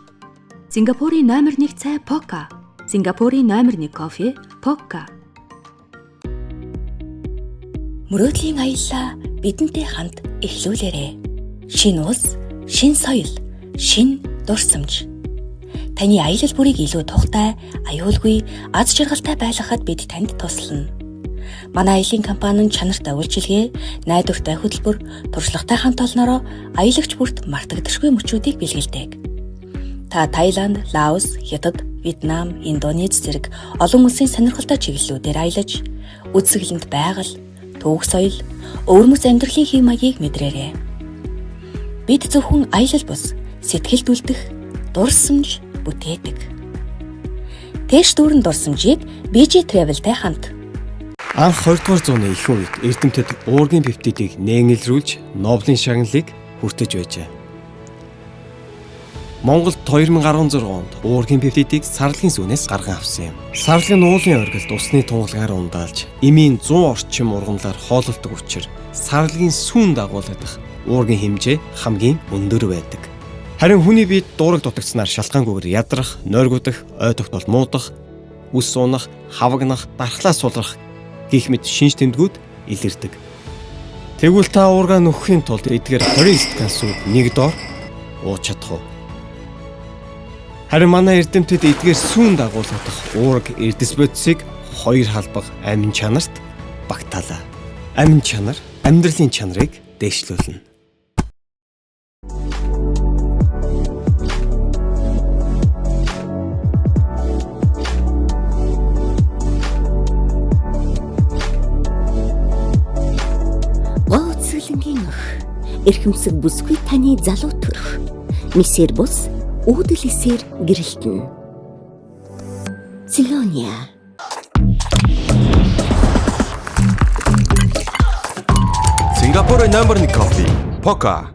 Сингапурын номер 1 цай Пока. Сингапурын номер 1 кофе Пока. Мөрөөдлийн аяллаа бидэнтэй хамт эхлүүлээрэй. Шинэ улс, шинэ соёл, шинэ дурсамж. Таны аялал бүрийг илүү тухтай, аюулгүй, аз жаргалтай байлгахад бид танд туслана. Манай аяллын компани нь чанартай үйлчилгээ, найдвартай хөтөлбөр, туршлагатай хамт олноороо аялагч бүрт мартагдашгүй мөчүүдийг бэлгэлдэг. Та Таиланд, Лаос, Хятад, Вьетнам, Индонез зэрэг олон улсын сонирхолтой чиглэлүүдээр аялаж, үзэсгэлэнт байгаль, түүх соёл, өвөрмөц амьдралын хэв маягийг мэдрээрэй. Бид зөвхөн аялал бус, сэтгэлд үлдэх дурсамж бүтээдэг. Тэш дүүрэн дурсамжийг BG Travel-тай хамт. Анх 20 дугаар зууны ихэнх үед эрдэмтэд уургийн пептидийг нээнгэлрүүлж Нобелийн шагналыг хүртэж байжээ. Монголд 2016 онд уургийн пептидийг сарлагын сүүнээс гарган авсан юм. Сарлагын уулын оргилд усны тунгалгаар ундаалж, эмийн 100 орчим ургамлаар хоололдог учир сарлагын сүүн дагуулдах уургийн хэмжээ хамгийн өндөр байдаг. Харин хүний биед дуураг дутагдсанаар шалтгаангүйгээр ядрах, нойргуудах, ой тогтоол муудах, үс унах, хавагнах, дархлаа сулрах гэх мэт шинж тэмдгүүд илэрдэг. Тэгвэл та уургаа нөхөхийн тулд эдгээр 20 стакан сүүг нэг доор ууж чадах уу? Харин манай эрдэмтэд эдгээр сүүн дагуулгадах уураг эрдэс бодисыг хоёр халбаг амин чанарт багтаалаа. Амин чанар амьдралын чанарыг дээшлүүлнэ. Гоо үзэсгэлэнгийн өх, эрхэмсэг бүсгүй таны залуу төрх. Мисэр бус үүдэл эсээр гэрэлтэнэ. Силония. Сингапурын номер 1 кофе Пока.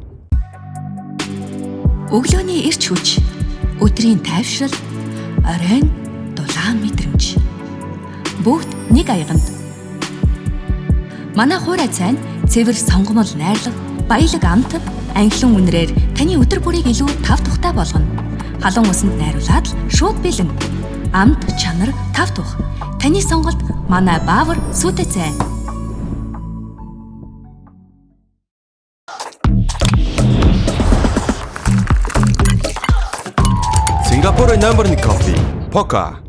Өглөөний эрч хүч, өдрийн тайвшрал, оройн дулаан мэдрэмж. Бүгд нэг аяганд. Манай хуурай цай нь цэвэр сонгомол найрлага, баялаг амт, анхлан үнрээр таны өдөр бүрийг илүү тав тухтай болгоно. Халуун усанд найруулад л шууд бэлэн. Амт, чанар, тав тух. Таны сонголт манай баавар сүүтэй цай. Сингапурын номер 1 кофе Пока.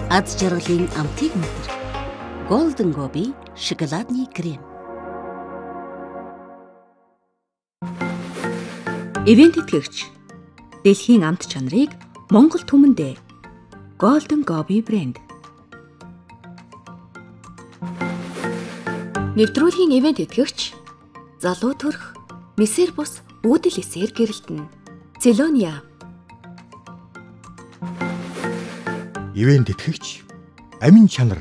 Аз жаргалын амтыг мэдэр. Golden Gobi шоколадны крем. Ивент тэтгэгч дэлхийн амт чанарыг Монгол түмэндээ Golden Gobi брэнд. Нэвтрүүлгийн ивент тэтгэгч залуу төрх, месэр бус үүдэл эсээр гэрэлтэнэ. Целония. Ивээн тэтгэгч амин чанар,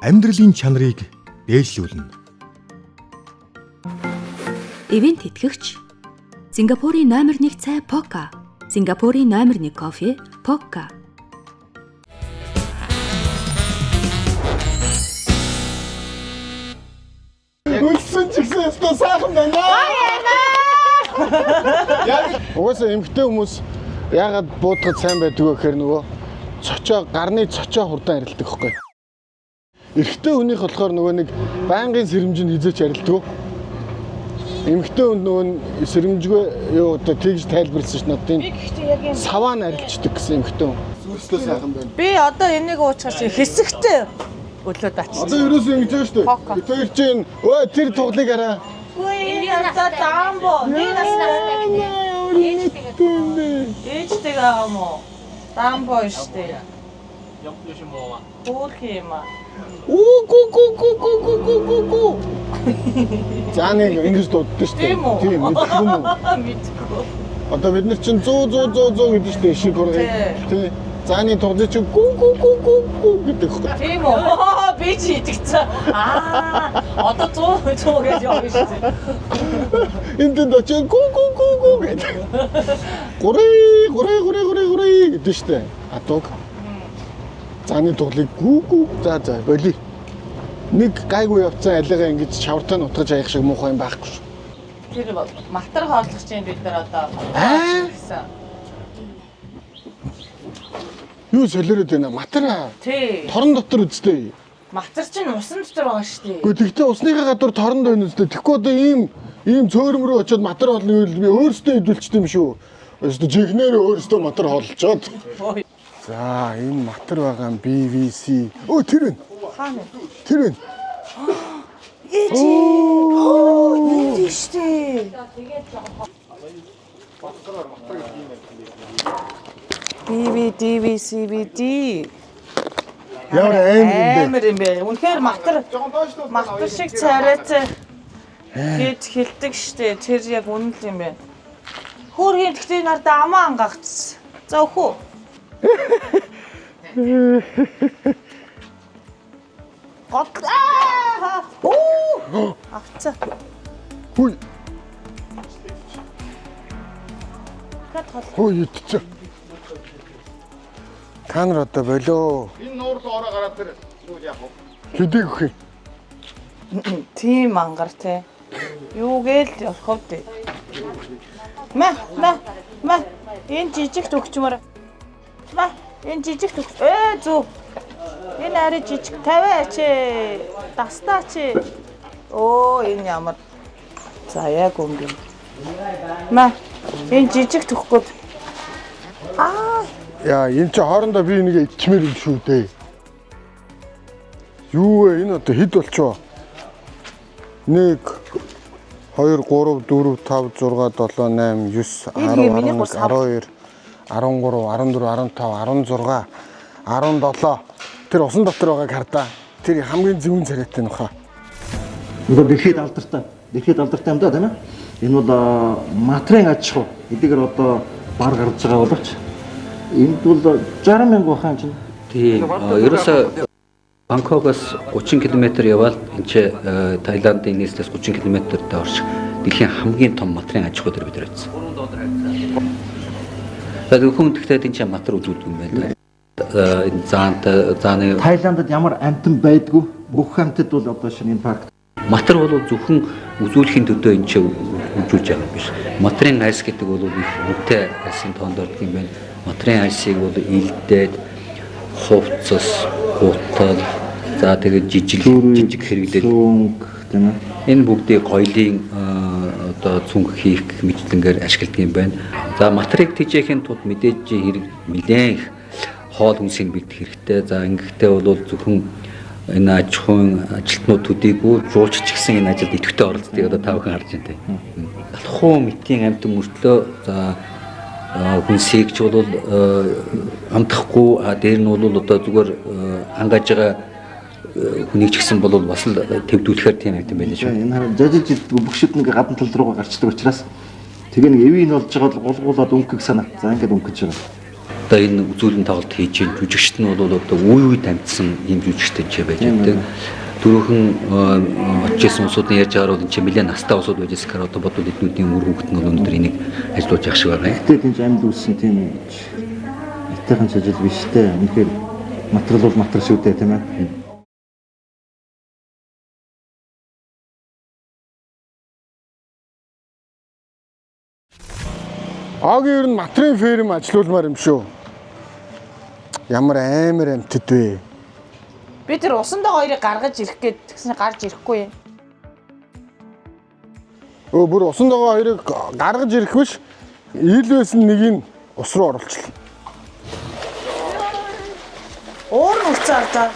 амьдралын чанарыг дээшлүүлнэ. Ивент тэтгэгч Сингапурын номер 1 цай Пока. Сингапурын номер 1 кофе Пока. Үлсэн ч гэсэн өстө сайхан байна. Угаасаа эмэгтэй хүмүүс яагаад буудахад сайн байдаг вэ гэхээр нөгөө цочоо гарны цочоо хурдан арилдаг байхгүй. Эрэгтэй хүнийх болохоор нөгөө нэг байнгын сэрэмж нь хизээч арилдаг. Эмэгтэй хүнд нөгөө сэрэмжгүй юу одоо тэгж тайлбарласан ш надад энэ саваа нь арилчдаг гэсэн эмэгтэй хүн. Зүрхтэй сайхан байна. Би одоо энийг уучгаар чи хэсэгтэй өлөөд ачиж. Одоо ерөөсөө ингэж байгаа шүү дээ. Бид хоёр чинь өө тэр туглыг хараа. Үгүй энэ даамбо. Нэг настай. Ээжтэйг байгаа юм уу? Даамбо шүү дээ. Хөөх юм аа. Үү гү гү гү гү гү гү гү гү. За нэг ингэж дууддаг шүү дээ. Тийм үү? Тийм мэдгүй юм уу? Мэдгүй. Одоо бид нар чинь 100 100 100 100 гэдэг шүү дээ шиг хургийг. Тий. Зааны туглыг чинь гү гү гү гү гү гэдэг хөөх. Тийм үү? Би чи идэгцэн. Аа, одоо 100 100 гэж явна шүү дээ. Энд тэнд очиж гү гү гү гү гэдэг. Гурай гурай гурай гурай гурай гэдэг шүү дээ. Атуг. Зааны туглыг гү гү за за боли. Нэг гайгүй явцсан алигаа ингэж шавартай нутгаж аях шиг муухай юм байхгүй шүү. Тэр малтар хооллох чинь бид нар одоо гэсэн. Юу солиороод байна? Матар аа. Тий. Торон дотор үсттэй. Матар чинь усан дотор байгаа шүү дээ. Гэхдээ тэгтээ усныхаа гадуур торонд байна үсттэй. Тэгэхгүй одоо ийм цөөрөм рүү очиод матар хоолно гэвэл би өөрөөсөө идүүлчихсэн юм шүү. Өөрөөсөө жихнээр өөрөөсөө матар хооллочоод. За энэ матар байгаа нь BVC. Өө тэр байна. Хаана? Тэр байна. Ээж. Оо, энэ шүү дээ. BV DV CVD. Ямар амар юм бэ? Үнэхээр матар шиг царайтай гэж хэлдэг штэ. Тэр яг үнэн л юм байна. Хөөрхийн тэгтээ надад амаа ангагц. За өхөө. Гол аа! Оо! Авцаа. Хүй. Хүй идчихэ. Та нар одоо болоо. Энэ нуур руу ороо гараад тэр юу яах вэ? Хэдийг өгөх юм? Тийм мангар те. Юу гээл явах вэ? Мэ мэ мэ энэ жижигт өгчмөр. Мэ энэ жижигт өгч. Ээ зү. Энэ арай жижиг 50 чи. Дастаа чи. Оо энэ ямар. За яг өнгө юм. Мэ энэ жижигт өгөхгүй. Аа. Яа, энэ чи хоорондоо би энийг ичмээр юм шүү дээ. Юу вэ? Энэ одоо хэд болчихоо? 1 2 3 4 5 6 7 8 9 10 11 12 13 14 15 16 17. Тэр усан дотор байгааг хардаа. Тэр хамгийн зөвүүн царайтай нөхөө. Одоо дэлхийд алдартай. Дэлхийд алдартай юм да, тийм ээ. Энэ бол матрын аж ахуй. Эдгээр одоо бар гарч байгаа боловч энд бол 60 мянга бахан чинь. Тийм. Ерөөсөө Бангкокоос 30 км явбал энэ чи Таиландын нийслэлээс 30 км-тэй орчих дэлхийн хамгийн том матрын аж ахуй дээр бид нар очсон. Тэгээд хүн тэгтээ энэ чи матар үзүүлдэг юм байна. Энэ заантай зааны Таиландд ямар амьтан байдгүй бүх амьтад бол одоо шинэ энэ парк. Матар бол зөвхөн үзүүлэхийн төлөө энэ чи үзүүлж байгаа юм биш. Матрын айс гэдэг бол их үнэтэй айсын тоонд ордог юм байна. Матрын айсыг бол илдээд хувцас, гутал, за тэгээд жижиг хэрэглээд тийм ээ. Энэ бүгдийг гоёлын одоо цүнх хийх гэх мэтлэнгээр ашигладаг юм байна. За матрыг тэжээхийн тулд мэдээж хэрэг нэлээд их хоол хүнсийг бэлдэх хэрэгтэй. За ингэхдээ бол зөвхөн энэ аж ахуйн ажилтнууд төдийгүй жуулчч гэсэн энэ ажилд идэвхтэй оролцдог одоо та бүхэн харж байна тийм. Алхуу мэтийн амьтан мөртлөө за хүнсийг ч бол амтахгүй, дээр нь бол одоо зүгээр ангааж байгаа хүнийг ч гэсэн бол бас л твдүүлэхээр тийм амьтан байлаа шүү. Энэ хараа жажиж иддэг бүх шид нэг гадна тал руугаа гарчдаг учраас тэгээ нэг эвийн болж байгаа бол гулгуулаад өнгөх санаа. За ингээд өнгөж байгаа. Одоо энэ үзүүлэн тоглолт хийж ин жүжигчт нь бол одоо үе үе дамжсан ийм жүжигчтэй ч байж байдаг. Дөрвөн очиж исэн улсуудын ярьж байгаагаар бол энэ чинь нэлээд настай улсууд байж байсан гэхээр одоо бодвол эднүүдийн үр хөвгт нь бол өнөөдөр энийг ажиллуулж явах шиг байгаа юм. Тэгтээ энэ амьд үүссэн тийм айтайхан ч ажил биш дээ. Үнэхээр матрал бол матар шүү дээ тийм ээ. Агийн ер нь матрын ферм ажилуулмаар юм шүү. Ямар амар амьтад вэ? Би тэр усандаа хоёрыг гаргаж ирэх гээд тэгсэн гарч ирэхгүй юм. Өө бүр усандаа хоёрыг гаргаж ирэх биш. Ил байсан нэг нь ус руу оруулчихлаа. Уур нүцээ ардаа.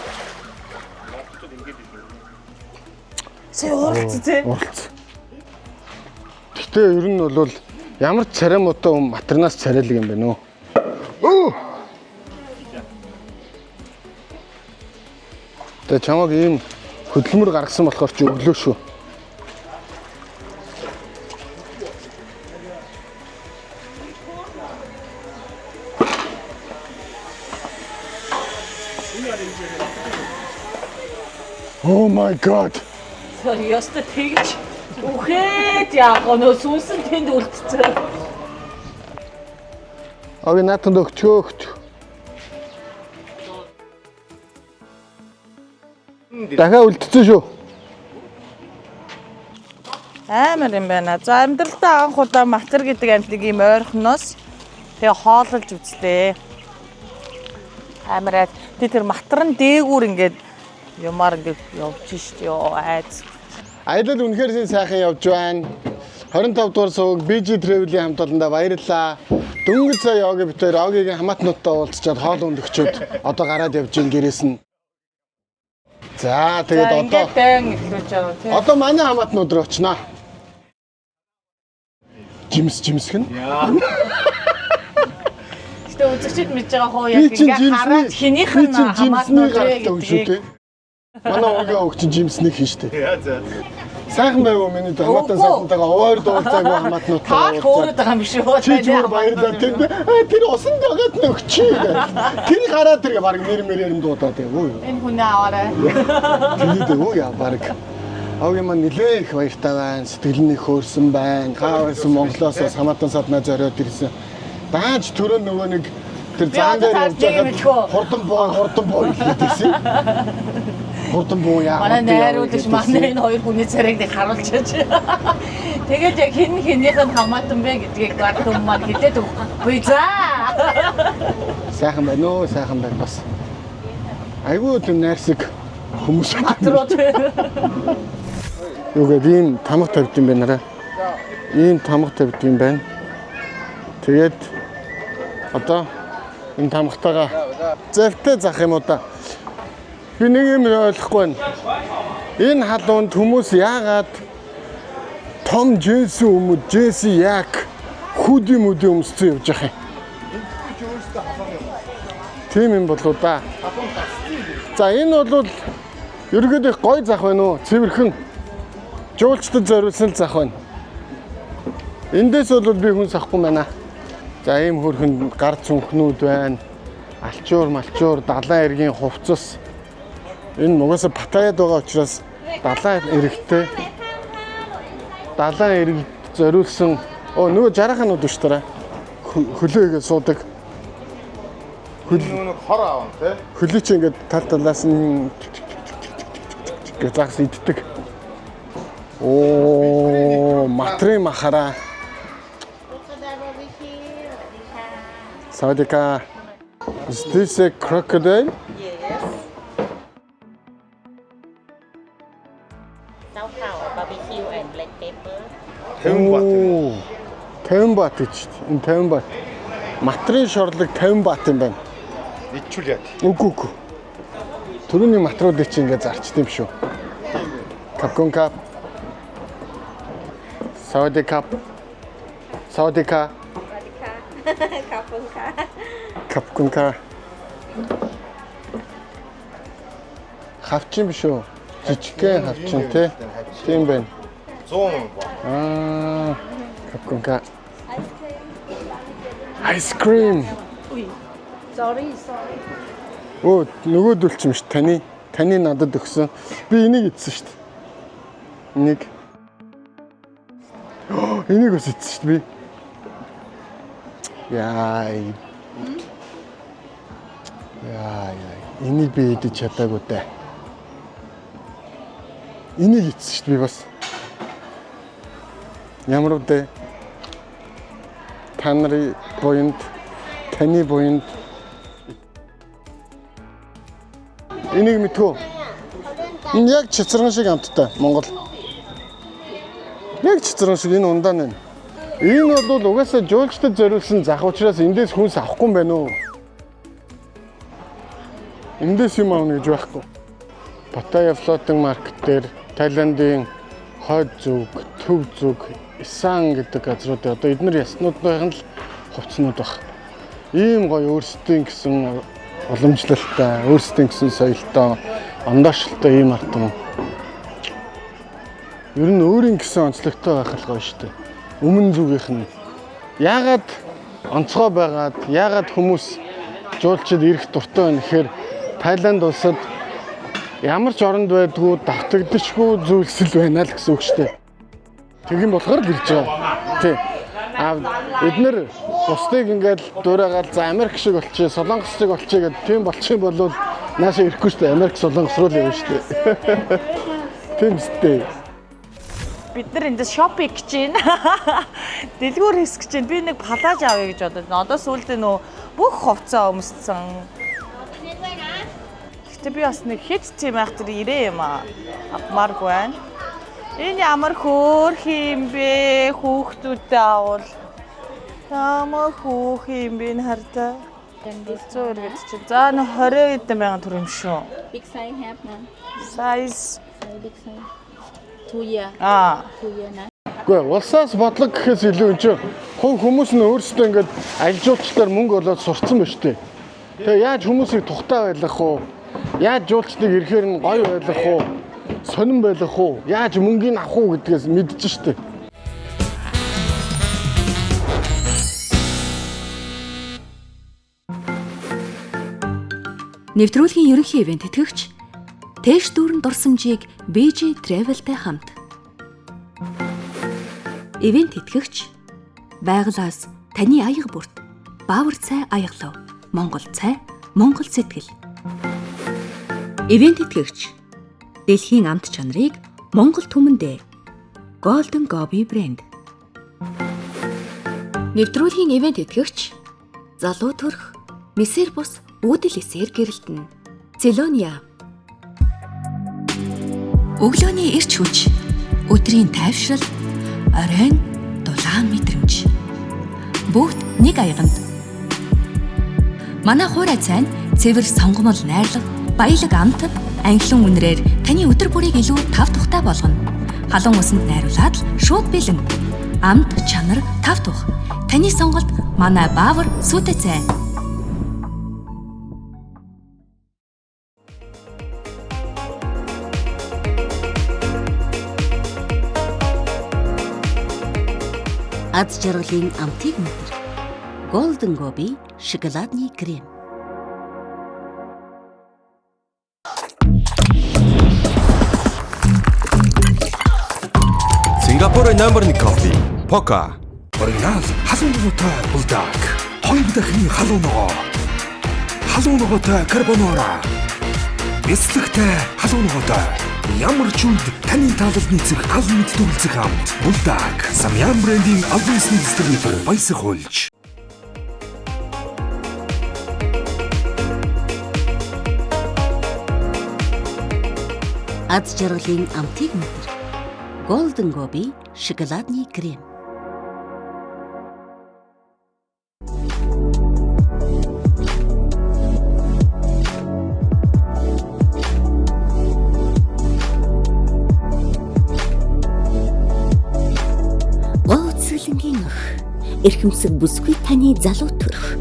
Сая ууралцсан тий. Ууралцсан. Гэтэ ер нь бол ямар ч царай муутай хүн матрнаас царайлаг юм байна уу? Өө! Тэгээ чамаг ийм хөдөлмөр гаргасан болохоор чи өглөө шүү. Oh my god. Ёстой тэгж үхээд яах вэ? Нөө сүнсэн тэнд үлдсэн. Ави наатанд өгчөө. Дахиад үлдсэн шүү. Амар юм байна. За амьдралдаа анх удаа матар гэдэг амьтныг ийм ойрхоноос тэгээ хоололж үзлээ. Амар айд. Тэ тэр матар нь дээгүүр ингээд юмар ингээд явж шít ёо айц. Аялал үнэхээр сайхан явж байна. 25 дугаар суваг BG Travel-ийн хамт олондоо баярлалаа. Дөнгөж сая Оги битээр Огигийн хамаатнуудтай уулзчаад хоол өндөгчөөд одоо гараад явж ин гэрээс нь. За тэгээд одоо ингээд дайн эхлүүлж байгаа тийм. Одоо манай хамаатнууд руу очноо. Жимс жимсгэн. Яа. Гэтэ үзэгчд мэдж байгаа хоо яг ингээд хараад хэнийх нь хамаатнууд вэ гэдгийг. Манай Огийн ог чинь жимснийг хийн штэ. Яа за. Сайхан байв уу миний хамаатан сатантайгаа овоор дуулцаагүй хамаатнуудтай. Та хөөрöd байгаа юм биш үү? Чи зүгээр баярлаа тэр тэр усан дагаад нөхчий гэх. Тэр гараад тэр баг нэр мэрээр нь дуудаад явуу юу. Энэ хүнээ аваарай. Тэгээд өө яа баг. Огийн маань нэлээ их баяртай байна. Сэтгэл нь их хөөрсөн байна. Хаа байсан Монголоос бас хамаатан саднаа зориод ирсэн. Дааж төрөө нөгөө нэг тэр заан дээр явж байхад хурдан боо гэдээсэн. Хурдан буу яа. Манай найруулагч манай энэ хоёр хүний царайг нэг харуулчихаж. Тэгээд яг хэн хэнийх нь хамаатан бэ гэдгийг гар түм маань хилээд өгөхгүй. За. Сайхан байна уу? Сайхан байна бас. Айгүй тийм найрсаг хүмүүс. Матрууд. Юу гэдэг ийм тамга тавьд юм байна нараа. Ийм тамга тавьд юм байна. Тэгээд одоо энэ тамгатайгаа завтай зах юм уу да. Би нэг юм ойлгохгүй байна. Энэ халуунд хүмүүс яагаад том джинс өмд, джинс яг худи мүди өмссөн явж байгаа юм. Тийм юм болоо да. За энэ бол ерөнхийдөө их гоё зах байна уу? Цэвэрхэн жуулчдад зориулсан л зах байна. Эндээс бол би хүнс авахгүй байна. За ийм хөрхэн гар цүнхнүүд байна. Алчуур, малчуур, далайн эргийн хувцас. Энэ угаасаа Паттайяд байгаа учраас далайн эрэгтэй далайн эрэгт зориулсан нөгөө жараханууд биш тараа хөлөө игээ суудаг. Хөл нэг хор аавн тий. Хөлөө чи ингээд тал талаас нь гэж загас иддэг. Оо, матрын махара. Савадика. Is this a crocodile? Yes. Barbecue and black pepper. 50 бат. 50 бат гэж. Энэ 50 бат. Матрын шорлог 50 бат юм байна. Ичүүл яа. Үгүй үгүй. Төрөний матруудыг чи ингээд зарчд юм шүү. Капкун кап. Сауди кап. Саудика. Капкун ка. Капкун ка. Хавчин биш үү? Жижигхэн хавчин тий. Тийм байна. 100 бат. Аа, капкун ка. Ice cream. Sorry, sorry. Өө, нөгөөдөл ч юм ш таны надад өгсөн. Би энийг идсэн шүү дээ. Энийг. Энийг бас идсэн шүү дээ би. Яа. Яа, энийг би идэж чадаагүй дээ. Энийг идсэн шүү дээ би бас. Ямар үдэ? Та нарын буянд, таны буянд. Энийг мэдхүү. Энэ яг цэцэрхэн шиг амттай Монгол. Яг цэцэрхэн шиг энэ ундаа нэ. Энэ бол угаасаа жуулчдад зориулсан зах учраас эндээс хүнс авахгүй юм байна уу? Эндээс юм авна гэж байхгүй. Паттайя floating market дээр Таиландын хойд зүг, төв зүг, Исан гэдэг газрууд одоо эднэр яснуудын л хувцснууд баг. Ийм гоё өөрсдийн гэсэн уламжлалтай, өөрсдийн гэсэн соёлтой, ондоошлолтой ийм ард түмэн. Ер нь өөрийн гэсэн онцлогтой байх л гоё шүү дээ. Өмнө зүгийнх нь яагаад онцгой байгаад, яагаад хүмүүс жуулчид ирэх дуртай байна гэхээр Таиланд улсад Ямар ч оронд байдгүй давтагдашгүй зүйлсэл байна л гэсэн үг шүү дээ. Тэгэн болохоор л ирж байгаа. Тий. А эднэр бусдыг ингээд дуурайгаал за Америк шиг болчих, Солонгос шиг болчих гэдэг тийм болчих юм бол наашаа ирэхгүй шүү дээ. Америк Солонгос руу л явна шүү дээ. Тийм үстэй. Бид нар эндээс шопинг гэж байна. Дэлгүүр хэсэг гэж байна. Би нэг палаж авъя гэж бодод. Одоо сүүлдээ нөө бүх хувцас өмссөн. Гэтэ би бас нэг хэд тийм айх тэр ирээ юм аа. Авмааргүй байна. Энэ ямар хөөх юм бэ? Хүүхдүүдтэй авал. Ямар хөөх юм бэ энэ хардаа. 102 гэдэг чинь. За нөө 20 хэдэн мянган төгрөг юм шүү. Big size have none. Size Size big size. 2 year. Аа. 2 year na. Үгүй улсаас бодлого гэхээс илүү энэ чинь хувь хүмүүс нь өөрсдөө ингээд аль жуулчлалаар мөнгө олоод сурцсан ба шүү дээ. Тэгээ яаж хүмүүсийг тухтай байлгах уу? Яаж жуулчдыг ирэхээр нь гоё байлгах уу? Сонин байлгах уу? Яаж мөнгийг авах уу гэдгээс мэдэж шүү дээ. Нэвтрүүлгийн ерөнхий ивент тэтгэгч Тэш дүүрэн дурсамжийг BG Travel-тай хамт. Ивент тэтгэгч байгалаас таны аяга бүрт баавар цай аяглав. Монгол цай, Монгол сэтгэл. Ивент тэтгэгч дэлхийн амт чанарыг Монгол түмэндээ Golden Gobi брэнд. Нэвтрүүлгийн ивент тэтгэгч залуу төрх месэр бус үүдэл эсээр гэрэлтэнэ. Целония. Өглөөний эрч хүч, өдрийн тайвшрал, оройн дулаан мэдрэмж. Бүгд нэг аяганд. Манай хуурай цай нь цэвэр сонгомол найрлага, баялаг амт, анхлан үнрээр таны өдөр бүрийг илүү тав тухтай болгоно. Халуун усанд найруулад л шууд бэлэн. Амт, чанар, тав тух. Таны сонголт манай Баавар сүйтэй цай. Аз жаргалын амтыг мэдэр. Golden Gobi шоколадны крем. Сингапурын номер 1 кофе Пока. Оригинал халуун ногоотой булдаг. Хоёр дахины халуун ногоо. Халуун ногоотой карбонара. Бяцлагтай халуун ногоотой. Ямар ч үед таны таалал нийцэх гал мэд дүгэлзэх амт. Булдаг. Самян брендийн албан ёсны дистрибьютор Баясаг хуульч. Аз жаргалын амтыг мэдэр. Golden Gobi шоколадны крем. Гоо цэглэнгийн өх, эрхэмсэг бүсгүй таны залуу төрх.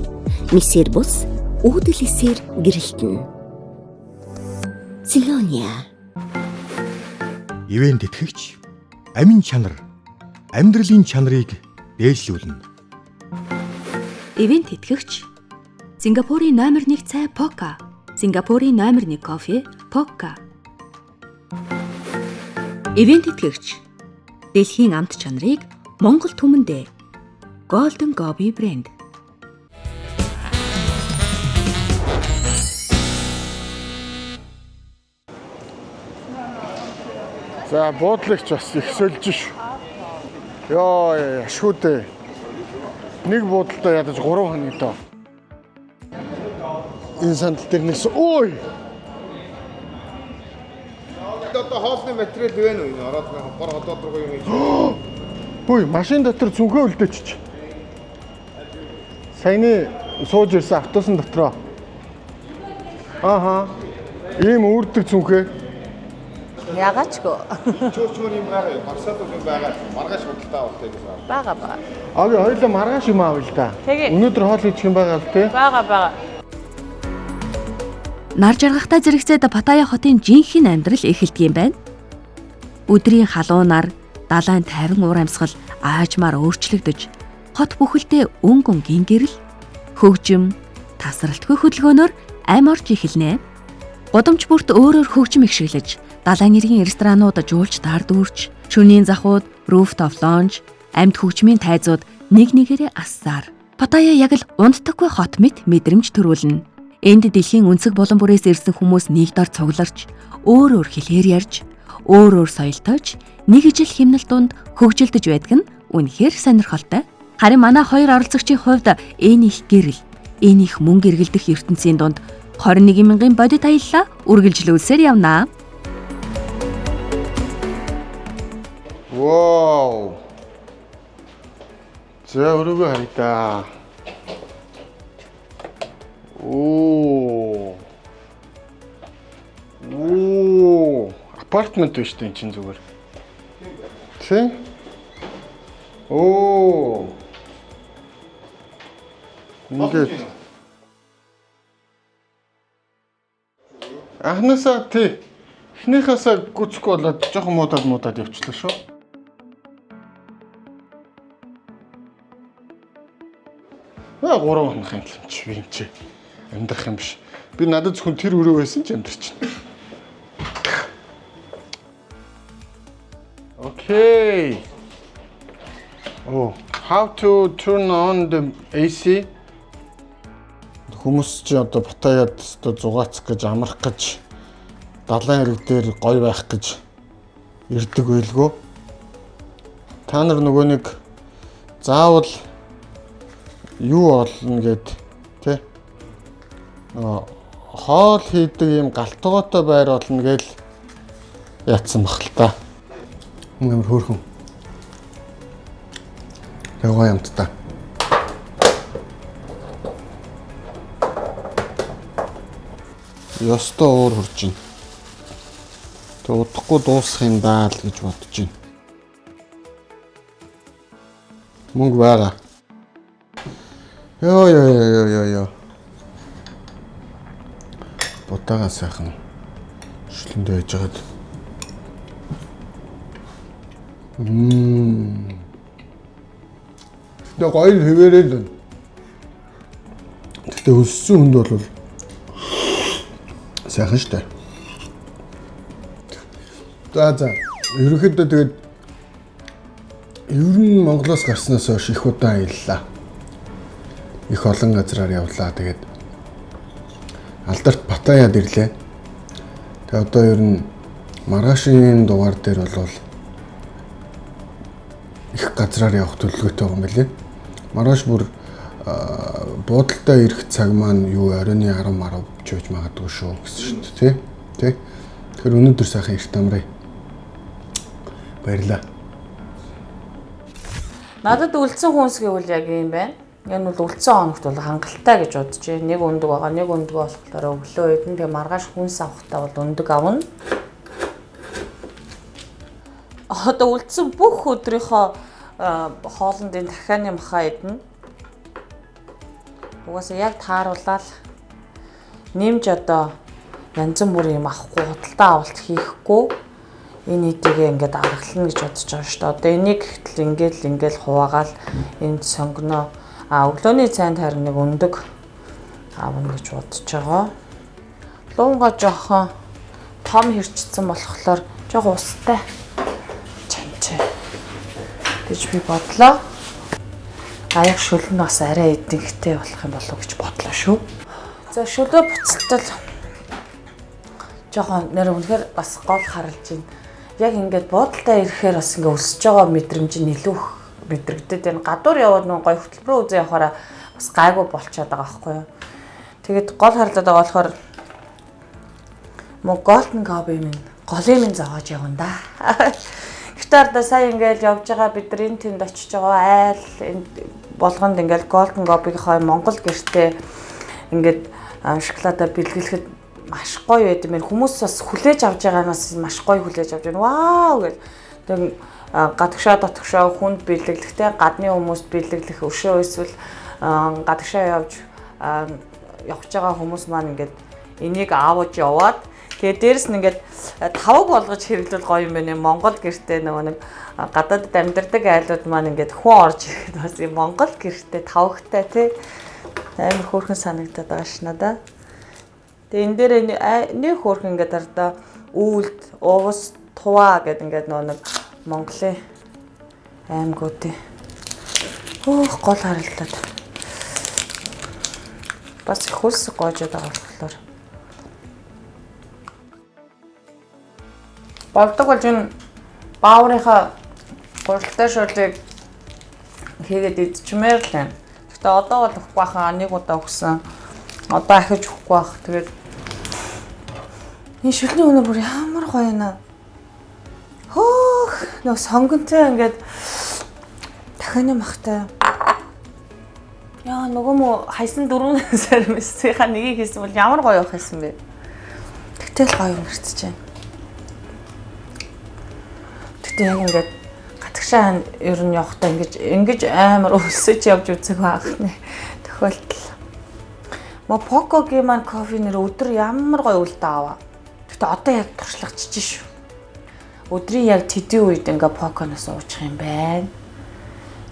Месэр бус үүдэл эсээр гэрэлтэнэ. Целония. Ивент тэтгэгч амин чанар амьдралын чанарыг дээшлүүлнэ. Ивент тэтгэгч Сингапурын номер 1 цай Пока. Сингапурын номер 1 кофе Пока. Ивент тэтгэгч дэлхийн амт чанарыг Монгол түмэндээ Golden Gobi брэнд. За буудлагч бас их сольж шүү. Йоо ашгүй дээ. Нэг буудалдаа ядаж 3 хоног доо. Энэ сандал дээр нэгсэн. Ой! Одоо хоолны материал байна уу? Энэ ороод гор хотод руу юм хийж. Хөөе, машин дотор цүнхээ үлдээчих. Саяны сууж ирсэн автобусын дотроо. Ааха. Ийм үүрдэг цүнхээ. Ягаачгүй. Чүүчмөр юм байгаа юу? Барсаад юм байгаа. Маргааш худалдаа авалтай гэж байна. Бага бага. Аги хоёлаа маргааш юм аав л да. Өнөөдөр хоол хийчих юм байгаа л тий. Бага бага. Нар жаргахтай зэрэгцээд Паттайя хотын жинхэнэ амьдрал эхэлдэг юм байна. Өдрийн халуун нар, далайн тайван уур амьсгал аажмаар өөрчлөгдөж, хот бүхэлдээ өнгө өнгийн гэрэл, хөгжим, тасралтгүй хөдөлгөөнөөр ам орж эхэлнэ. Гудамж бүрт өөрөөр хөгжим ихшиглэж, далайн эргийн ресторанууд жуулчдаар дүүрч, шөнийн захууд, rooftop lounge, амьд хөгжмийн тайзууд нэг нэгээрээ ассаар. Паттайя яг л унтдаггүй хот мэт мэдрэмж төрүүлнэ. Энд дэлхийн өнцөг булан бүрээс ирсэн хүмүүс нэг дор цугларч, өөр өөр хэлээр ярьж, өөр өөр соёлтойч нэг ижил химнэл дунд хөгжилдөж байдаг нь үнэхээр сонирхолтой. Харин манай хоёр оролцогчийн хувьд энэ их гэрэл, энэ их мөнгө эргэлдэх ертөнцийн дунд 21 мянган бодит аяллаа үргэлжлүүлсээр явнаа. Вау. За өрөөгөө харъя да. Оо. Оо, апартмент биш үү энэ чинь зүгээр. Тэ? Оо. Ингээд анхнаасаа тий. Эхнийхээсээ гүцэхгүй болоод жоохон муудаад явчлаа шүү. Аа 3 хоног юм чи би юм чи амьдрах юм биш. Би надад зөвхөн тэр өрөө байсан ч амьдрчихна. Okay. Oh, how to turn on the AC? Хүмүүс чи одоо Паттайяд өстө зугаацах гэж амрах гэж далайн эрэг дээр гоё байх гэж ирдэг байлгүй. Та нар нөгөө нэг заавал юу олно гэд тэ нөгөө хоол хийдэг юм галтгоотой байр олно гэл яатсан бах л та. Амар хөөрхөн. Тэгээ гоё амттай. Ёстой уур хурж байна. Тэг удахгүй дуусах юм даа л гэж бодож байна. Мөнгө байгаа. Йоо йоо йоо йоо йоо. Будаага сайхан шүлэндээ яж хагаад. Гэтэ гоё хэвээрээ л байна. Гэтэ өссөн хүнд бол сайхан штэ. За за. Ерөнхийдөө тэгээд ер нь Монголоос гарснаас хойш их удаан аяллаа. Их олон газраар явлаа. Тэгээд алдарт Паттайяд ирлээ. Тэгээд одоо ер нь маргаашийн дугаар дээр бол их газраар явах төлөвлөгөөтэй байгаа юм билээ. Маргааш бүр буудалтай ирэх цаг маань юу оройн 10 10 ч байж магадгүй шүү гэсэн шүү дээ, тий? Тий. Тэгэхээр өнөөдөр сайхан эрт амрая. Баярлалаа. Надад үлдсэн хүнс гэвэл яг юм байна. Энэ бол үлдсэн хоногт бол хангалттай гэж бодож байна. Нэг өндөг байгаа, нэг өндөг болохоор өглөө идэн тэгээ маргааш хүнс авахтаа бол өндөг авна. Одоо үлдсэн бүх өдрийнхөө хоолнд энэ дахианы махаа идэнэ. Угаасаа яг тааруулаад нэмж одоо янз бүрийн юм авахгүй, худалдаа авалт хийхгүй энэ эдийгээ ингээд аргална гэж бодож байгаа шүү дээ. Одоо энийг гэтэл ингээл хуваагаал энд сонгоно. А өглөөний цайнд харин нэг өндөг авна гэж бодож байгаа. Луунга жоохон том хэрчсэн болохоор жоохон устай чанчаа гэж би бодлоо. Аяг шөл нь бас арай эдэнхтэй болох юм болов уу гэж бодлоо шүү. За шөлөө буцалтал жоохон нэр үнэхээр бас гол харалж байна. Яг ингээд буудалтай ирэхээр бас ингээд өсөж байгаа мэдрэмж нь илүү их мэдрэгдээд байна. Гадуур яваад нөө гоё хөтөлбөрөө үзээ явахаараа бас гайгүй болчиход байгаа байхгүй юу. Тэгээд гол харлаад байгаа болохоор мөн Golden Gobi минь голын минь зоогож явна да. Гэхдээ ардаа сая ингээд явж байгаа бид нар энэ тэнд очиж байгаа айл энэ болгонд ингээд Golden Gobi-гийн Монгол гэртээ ингээд шоколадаа бэлгэлэхэд маш гоё байд юм. Хүмүүс бас хүлээж авч байгаанаас маш гоё хүлээж авч байна. Вау гэл. Тэг гадагшаа дотгошоо хүнд бэлэглэхтэй гадны хүмүүст бэлэглэх өшөө эсвэл гадагшаа явж явж байгаа хүмүүс маань ингээд энийг аавж яваад тэгээ дээрэс нь ингээд тавг болгож хэрэглүүл гоё юм байна. Монгол гэртээ нөгөө нэг гадаадд амьдардаг айлууд маань ингээд хүн орж ирэхэд бас юм Монгол гэртээ тавгтай тий амар хөөрхөн санагдаад байгаа ш надаа. Тэгээ энэ дээр нэг хөөрхөн ингээд ардаа үүлд, уус, туваа гэд ингээд нөө нэг Монголын аймагуудын хөөх гол харалдаад бас их хөлс гоожод байгаа болохоор болдог бол энэ бааврынхаа гуралтай шүлийг хийгээд идчихмээр л байна. Гэхдээ одоо бол өгөхгүй бахан, нэг удаа өгсөн. Одоо ахиж өгөхгүй бах. Тэгээд энэ шүлний өнөр бүр ямар гоё юм аа. Хөөх нөгөө сонгонтой ингээд дахины махтай. Яа нөгөө мө хайсан 4 сар мэсийнхаа нэгийг хийсэн бол ямар гоё явах байсан бэ? Тэгтэл гоё өнгөрцөж байна. Тэгтээ яг ингээд гадагшаа ер нь явахдаа ингэж амар өлсөж явж үзэх байх нэ тохиолдол. Мо Покогийн маань кофе нэр өдөр ямар гоё үлдээ аваа. Тэгтээ одоо яг туршлагачж шүү. Өдрийн яг тэдний үед ингээ Поконоос уучих юм байна.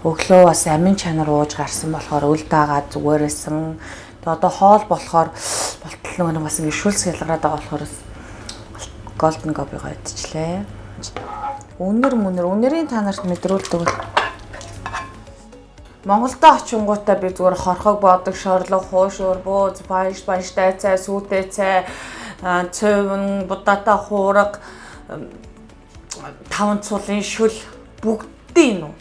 Өглөө бас амин чанар ууж гарсан болохоор үл дагаад зүгээрээсэн. Тэгээ одоо хоол болохоор болтол нөгөө нэг бас ингээ шүлс ялгараад байгаа болохоор Golden Gobi гоё идчихлээ. Үнэр мүнэр үнэрийн та нарт мэдрүүлдэг бол Монголдо очингуудаа би зүгээр хорхог бодог, шорлог, хуушуур, бууз, баяш, баяштай цай, сүүтэй цай, цөвн, будаата хуурга, таван цулын шүл бүгдийг нь.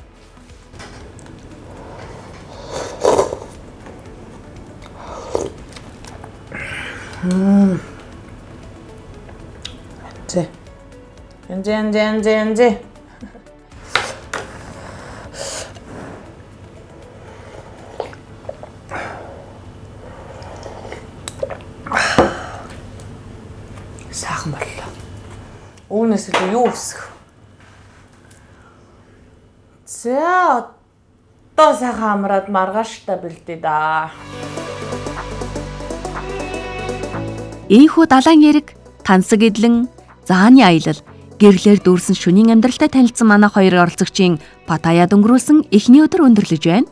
Зэ. Энзэ. Сайхан боллоо. Үүнээс илүү юу өсөх? За одоо сайхан амраад маргааштай бэлдээ да. Ийхүү далайн эрэг, тансаг эдлэн, зааны аялал, гэрлээр дүүрсэн шөнийн амьдралтай танилцсан манай хоёр оролцогчийн Паттайяд өнгөрүүлсэн эхний өдөр өндөрлөж байна.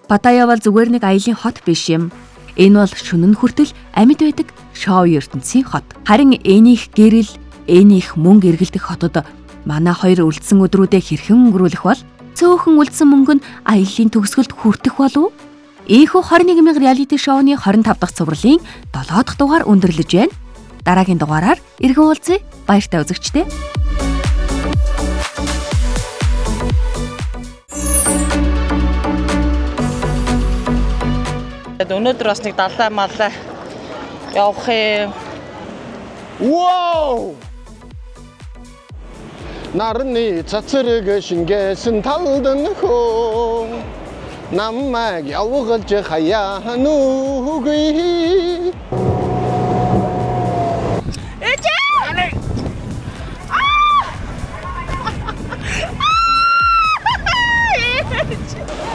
Паттайя бол зүгээр нэг аялын хот биш юм. Энэ бол шөнө нь хүртэл амьд байдаг шоу ертөнцийн хот. Харин энийх гэрэл, энийх мөнгө эргэлдэх хотод манай хоёр үлдсэн өдрүүдээ хэрхэн өнгөрүүлэх бол цөөхөн үлдсэн мөнгө нь аяллаа төгсгөлд хүртэх болов уу? Ийхүү 21 мянга реалити шоуны 25 дахь цувралын 7 дахь дугаар өндөрлөж байна. Дараагийн дугаараар иргэн уулзъя. Баяртай үзэгчдээ. Өнөөдөр бас нэг далай малай явах юм. Вау! Нарны цацраг шингээсэн талдан хөө. Намайг явгалж хаяа нүггүй. Ээжээ!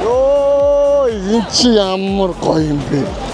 Йоо, энэ чи ямар гоё юм бэ?